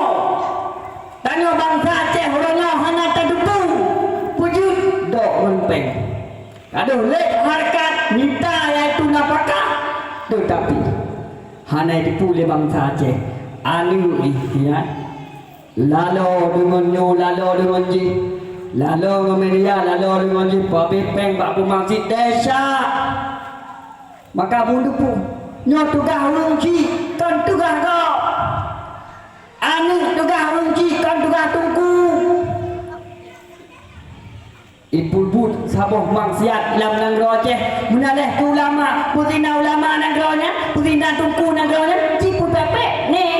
Tanyoe bansa Aceh uroe nyoe hana tateupeue. Peue jeuet? Dok ngon péng. Ka deuh lé hareukat mita yaitu nafakah, teutapi hana jiteupeue lé bansa Aceh. Aneuk nyan, lalo deungon nyoe, lalo deungon jih, lalo ngon media, lalo deungon jih, pabéh péng bak peumasjid desya. Maka beuneupeu, nyoe tugaih ureueng chik, kon tugaih gob. Aneuk tugaih ureueng chik, kon tugaih teungku. Ipeubuet saboh maksiat lam nanggroe Aceh, meunan lé keu ulama, peue sina ulama nanggroe nyan, peue sina teungku nanggroe nyan, jipeupék-pék nyan.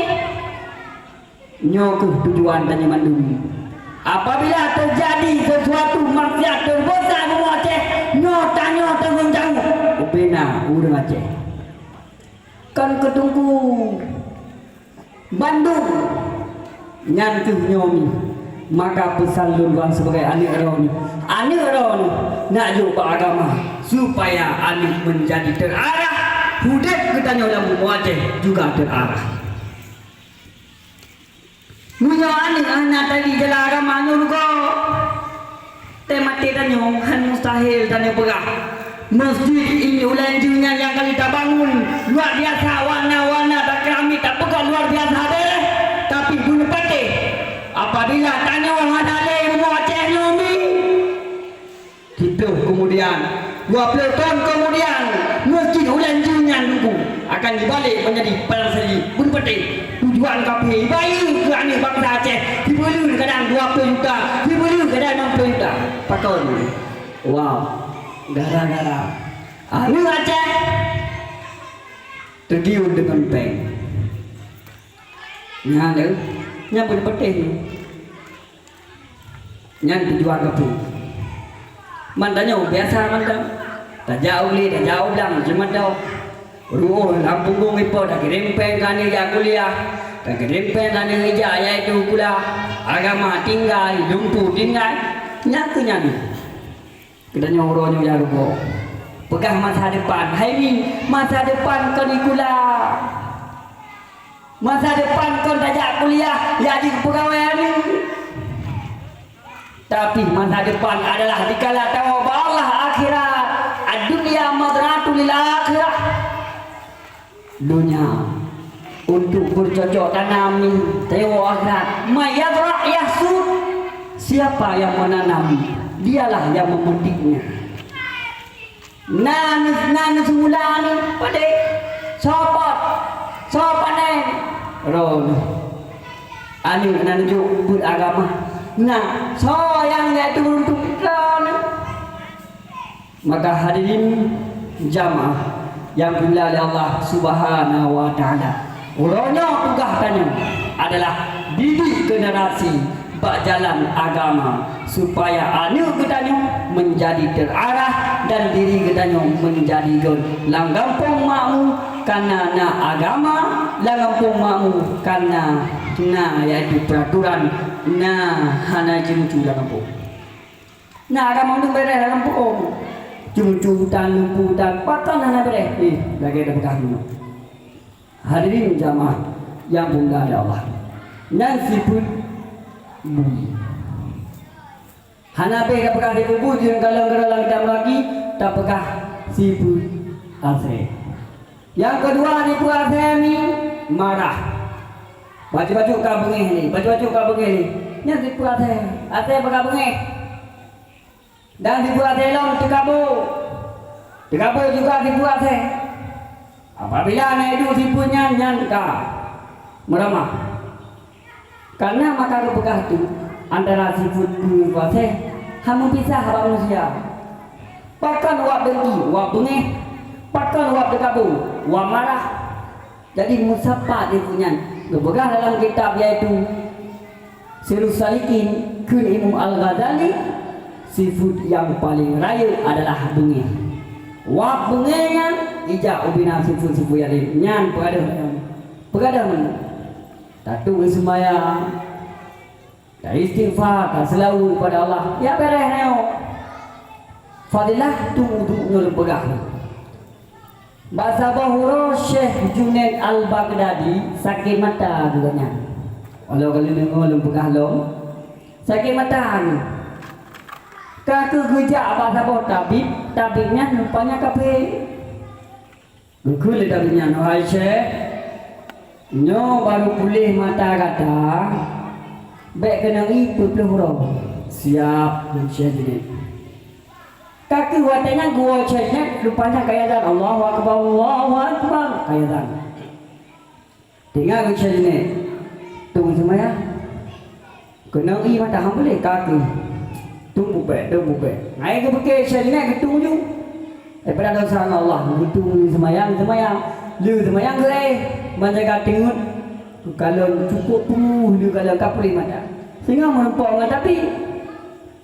Nyoe kheueh tujuan tanyoe mandum. Apabila teujadi sisuatu maksiat teubeusa bumoe Aceh, nyoe tanyoe tanggong jaweueb ubena ureueng Aceh. Kon keu teungku. Bandum nyan kheueh nyoe mi. Maka peusan lôn wan sibagai aneuk droeneuh, aneuk droeneuh nak jok bak agama, supaya aneuk meunjadi teuarah, udép geutanyoe lam bumoe Aceh juga teuarah. Meunyoe aneuk hana tadi jalan agama nyoe rugoe. Teumaté tanyoe han mustahil tanyoe peugah. Masjid Imam Ulèe Enjeueng nyan nyang ka lheueh tabangun luar biasa, warna-warna takeramik, tapeugah luar biasa deh, tapi beuneupeupatéh apabila tanyoe hana lé rumoh Aceh nyoe mi. Siplôh keumudian, dua plôh thon keumudian, Masjid Ulèe Enjeueng nyan teungku akan jibalek meunjadi padang salji beuneupeupatéh. Tujuan kafé jibayeue keu aneuk bansa Aceh, jibeuleueh kadang dua plôh juta, jibeuleueh kadang limong plôh juta. Pakon? Wow, gara-gara aneuk Aceh teugiur deungon péng. Nyan lé, nyan beuneupeupatéh nyoe. Nyan tujuan kafé. Man tanyoe biasa mantong. Tajak u glé, tajak u blang, cuma tau. Ruoh lam punggong ipo, takirém péng keu aneuk jak kuliah, takirém péng keu aneuk jak, yaitu kuliah agama tinggai, lumpu tinggai, nyan keuh nyan. Geutanyoe uroe nyoe nyang rugoe. Peugah masa depan, hai mi, masa depan kon sikula. Masa depan kon tajak kuliah, jak jeuet peugawée aneuk. Tapi masa depan adalah dikala tawoe bak Allah akhirat. Ad-dunya mazra'atun lil akhirah. Dunia untuk bercocok tanam ni, tawoe akhirat. Man yazra' yahsud. Siapa yang menanam, dialah yang memetiknya. Na, na, na seumula ni, padé? Soe pot? Soe panen? Droeneuh. Aneuk na neujok beuet agama. Na, soe nyang jak turun tu? Droeneuh. Maka hadirin jamaah yang dimuliakan Allah Subhanahu wa Ta'ala, uroe nyoe tugaih tanyoe adalah didik generasi bak jalan agama, supaya aneuk geutanyoe menjadi terarah dan diri geutanyoe menjadi gon lam gampông makmu, karena na agama, lam gampông makmu, karena na yaitu peraturan, na hana ceumeucue lam gampông. Na agama tu beres lam gampông. Ceumeucue utan, lumpu utan, pakon hana beres. Eh, lagèe tapeugah nyoe. Hadirin jamaah yang dimuliakan Allah. Nyan sifeuet bui. Hana bèk tapeugah sifeuet bui, jeuet kalon-kalon lam kitab lagi, tapeugah sifeuet asèe. Nyang keudua, sifeuet asèe ni marah. Bacut-bacut ka beungéh ni, bacut-bacut ka beungéh ni. Nyan sifeuet asèe. Asèe bak ka beungéh. Dan sifeuet asèe lom teukabô. Teukabô juga sifeuet asèe. Apabila na iduek sifeuet nyan, nyan ka meuramah. Karena maka geupeugah tu, antara sifeuet bui ngon asèe hana meupisah bak manusia. Pakon wab dengki, wab beungéh, pakon wab teukabô, wab marah. Jadi meusapat sifeuet nyan geupeugah dalam kitab, yaitu Sirus Salikin kheun Imam Al-Ghazali, sifeuet nyang paleng rayeuk adalah beungéh. Wab beungéh nyan ijak ubena sifeuet-sifeuet nyang laén. Nyan peugadôh nyan. Peugadôh nyan. Tatueng seumayang, taistighfar, taseulaweuet keupada Allah, ya beres nyoe. Fadilah tueng uduk nyoe lôn peugah. Bak saboh uroe Syekh Junaid Al-Baghdadi sakét mata geuh nyan. Walau ka lheueh deungoe lôn peugah lom, sakét mata geuh. Ka kheueh geujak bak saboh tabib, tabib nyan rupanya kafé. Geukheun lé tabib nyan, "Wahai Syekh, nyoe barô puléh mata gata, bèk keunong ié peuet plôh uroe." "Siap," kheun Syekh Junaid. Ka kheueh watèe nyan geuwoe Syekh Junaid, rupanya ka azan, "Allahu Akbar, Allahu Akbar," ka azan. Teuingat keu Syekh Junaid, tueng seumayang. Keunong ié mata han puléh, ka kheueh. Tueng bubèk, tueng bubèk. Ngai geupike Syekh Junaid geutueng ju. Daripada dosa ngon Allah, geutueng seumayang, seumayang. Lheueh seumayang geuéh, ban jaga teungeut. Geukalon cukôp peungeuh, lheueh kalon ka puléh mata. Singoh meurumpok ngon tabib.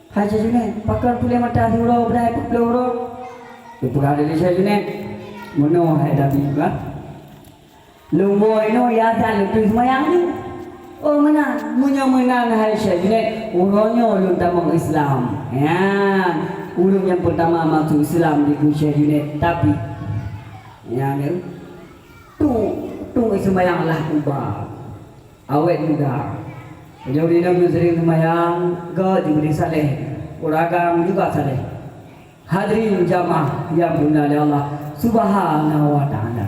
"Hai Syekh Junaid, pakon puléh mata siuroe beudai peuet plôh uroe?" Geupeugah lé Syekh Junaid, "Meunoe hai tabib, bah. Lôn woe inoe ya azan lôn tueng seumayang ju." "Oh meunan, meunyoe meunan hai Syekh Junaid, uroe nyoe lôn tamong Islam." Nyan, ureueng nyang peurtama masôk Islam dikheun Syekh Junaid, tapi nyan tu, tu seumayang lah uba. Awet muda. Meunyoe ureueng inong seuring seumayang, gèt ju beude saleh. Ureueng agam juga saleh. Hadirin jamaah yang dimuliakan Allah Subhanahu wa Ta'ala.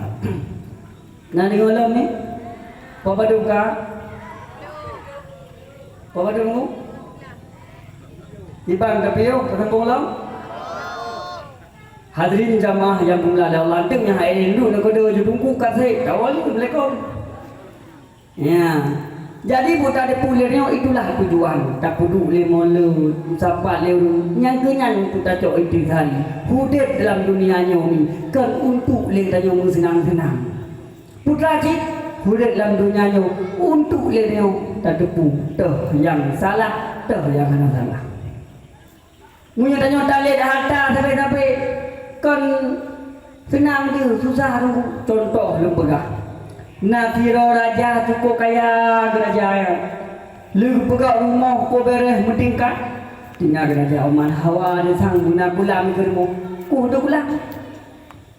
Na deungoe lom ni? Peue padum ka? Peue padum ngu? Iban ka piôh, ka sambung lom? Hadirin jamaah yang dimuliakan Allah, deungoe hai induk na keudo ju tungku kasek, tawali assalamualaikum. Ya. Jadi buta depu lé nyoe itulah tujuan. Tapeuduek lé mulod, meusapat lé ureueng, nyang keu nyan untuk tacok intisari. Udép dalam dunia nyoe ni kon untuk lé tanyoe meuseunang-seunang. Putra cit, udép dalam dunia nyoe untuk lé nyoe tateupeue toh nyang salah, toh nyang hana salah. Meunyoe tanyoe talét hareuta sabe-sabe, kon Seunang deuh, susah teungku. Cuntoh lôn peugah. Na sidroe raja cukôp kaya, raja nyan. Lheueh geupeugöt rumoh ka beureh meutingkat. Tinggai raja Oman hawa, disang guna kulam keu rumoh. Kuh tu kulam.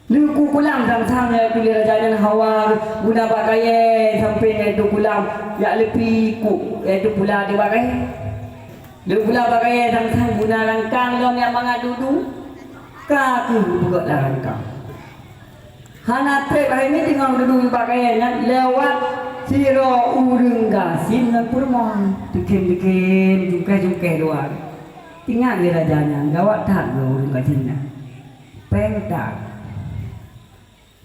Lheueh kuh kulam sang-sang, yaitu lé raja nyan hawa, guna bak kayèe sampéng, yaitu kulam, jak leupi kuh, yaitu pula di bak kayèe. Lheueh pula bak kayèe sang-sang guna rangkang lom nyang mangat dudu, ka kheueh geupeugöt lam rangkang. Hana trép hai nyan teungoh dudu bak kayèe nyan, lewat sidroe ureueng gasien ngon peurumoh, teukhém-teukhém, jungkèh-jungkèh dua. Teuingat lé raja nyan, gawat that lé ureueng gasien nyan. Péng tan.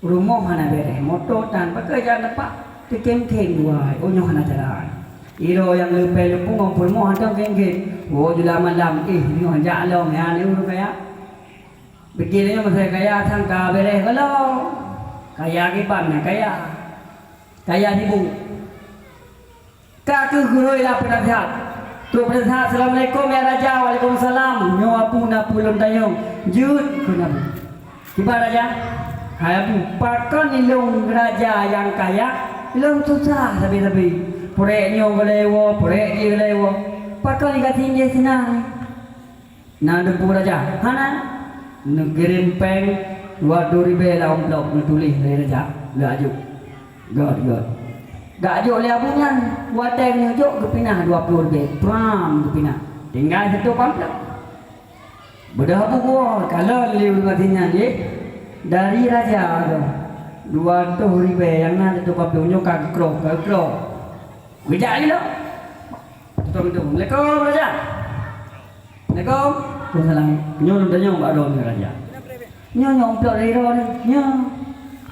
Rumoh hana beureh, moto tan, pakon jak teumpat teukhém-khém dua, oh nyoe hana jalan. Sidroe nyang leupie leupung ngon peurumoh hantom khém-khém. Oh, jula malam, eh, nyoe jak lom, nyan ureueng kaya. Pikée nyoe meusé kaya, sang ka beureh gohlom. Kaya kiban na kaya. Kaya sibuk. Ka kheueh geuhôi lam peunasihat. Trok peunasihat, "Assalamualaikum ya Raja." "Waalaikumsalam. Nyoe Abu na peue lôn tanyong." "Jeuet," kheun Abu. "Kiban Raja?" "Hai Abu, pakon ilôn raja nyang kaya, ilôn susah sabe-sabe. Purek nyoe golom iwoe, purek jih golom iwoe. Pakon gasien jih seunang?" "Na neupeu Raja?" "Hana." Neukirém péng dua ploh ribèe lam amplop, neutuléh lé raja, geujok. Göt, göt. Geujok lé Abu nyan, watèe neujok geupinah dua ploh ribèe, pram geupinah. Tinggai siteuk peuet amplop. Beudôh Abu geuwoe, kalon lé ureueng gasien nyan, "Yeh, dari raja tu. Dua ploh ribèe nyang na siteuk peuet amplop nyoe ka geukroh, ka geukroh." Geujak lé lom. Tutong pintoe. "Assalamualaikum, Raja." "Assalamualaikum." "Waalaikumsalam. Nyoe lôn tanyong bak droeneuh, Raja." "Nyoe, nyoe amplop dari droeneuh. Nyoe."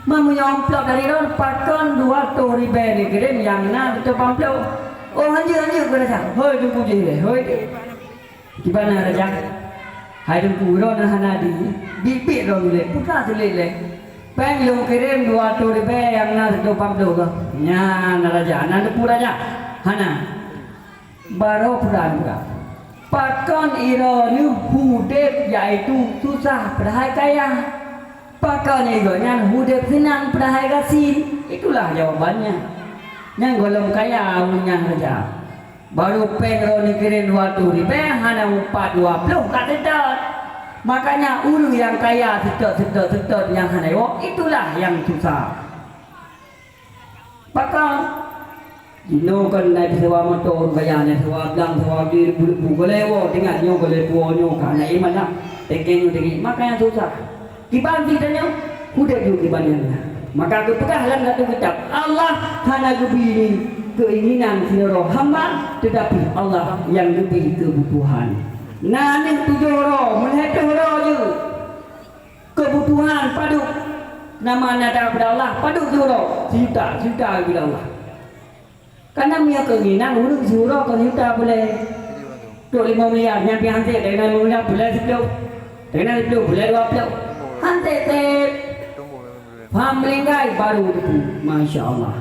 "Ma meunyoe amplop dari droeneuh, pakon dua ploh ribèe neukirém nyang na siteuk peuet amplop?" "Oh, hanjeuet, hanjeuet," kheun Raja. "Hôi, teungku jih lé. Hôi." "Kiban na Raja?" "Hai teungku, droeneuh hana di, biet-biet droeneuh lé, peue ka sulet lé. Péng lôn kirém dua ploh ribèe nyang na siteuk peuet amplop kah." "Nyan Raja, na neupeu Raja?" "Hana." "Barô peugah-peugah. Pakon droeneuh udép yaitu susah padahai kaya? Pakon gobnyan udép seunang padahai gasien?" Itulah jawabannya. Nyang gohlom kaya ureueng nyan Raja. Barô péng droeneuh kirém dua ploh ribèe hana meupat dua ploh ka seutôt. Makanya ureueng nyang kaya seutôt, seutôt, seutôt nyang hana iwoe, itulah nyang susah. Pakon? Jinoe kon na jisewa moto ureueng kaya, na jisewa blang, sewa bli, leubeh-leubeh golom iwoe, teuingat nyoe golom iwoe nyoe ka na iman lam. Tengke nyoe tengke, makanya susah. Kiban tanyoe, udép ju kiban nyang na. Maka geupeugah lam satu kitab, Allah hana geubri keinginan sidroe hamba, tetapi Allah nyang geubri keubutuhan. Na aneuk tujoh droe, meulhèe droe jeuet. Keubutuhan padub nama na dara bak Allah, padub siuroe, sijuta, sijuta bak Allah. Karena meunyoe keinginan ureueng siuroe kon sijuta peureulèe. Trok limong miliar, nyan pih han sép, teuingat limong miliar peureulèe siplôh. Teuingat siplôh peureulèe dua plôh. Han sép, sép. Faham meulinggai baru teupeu. Masya Allah.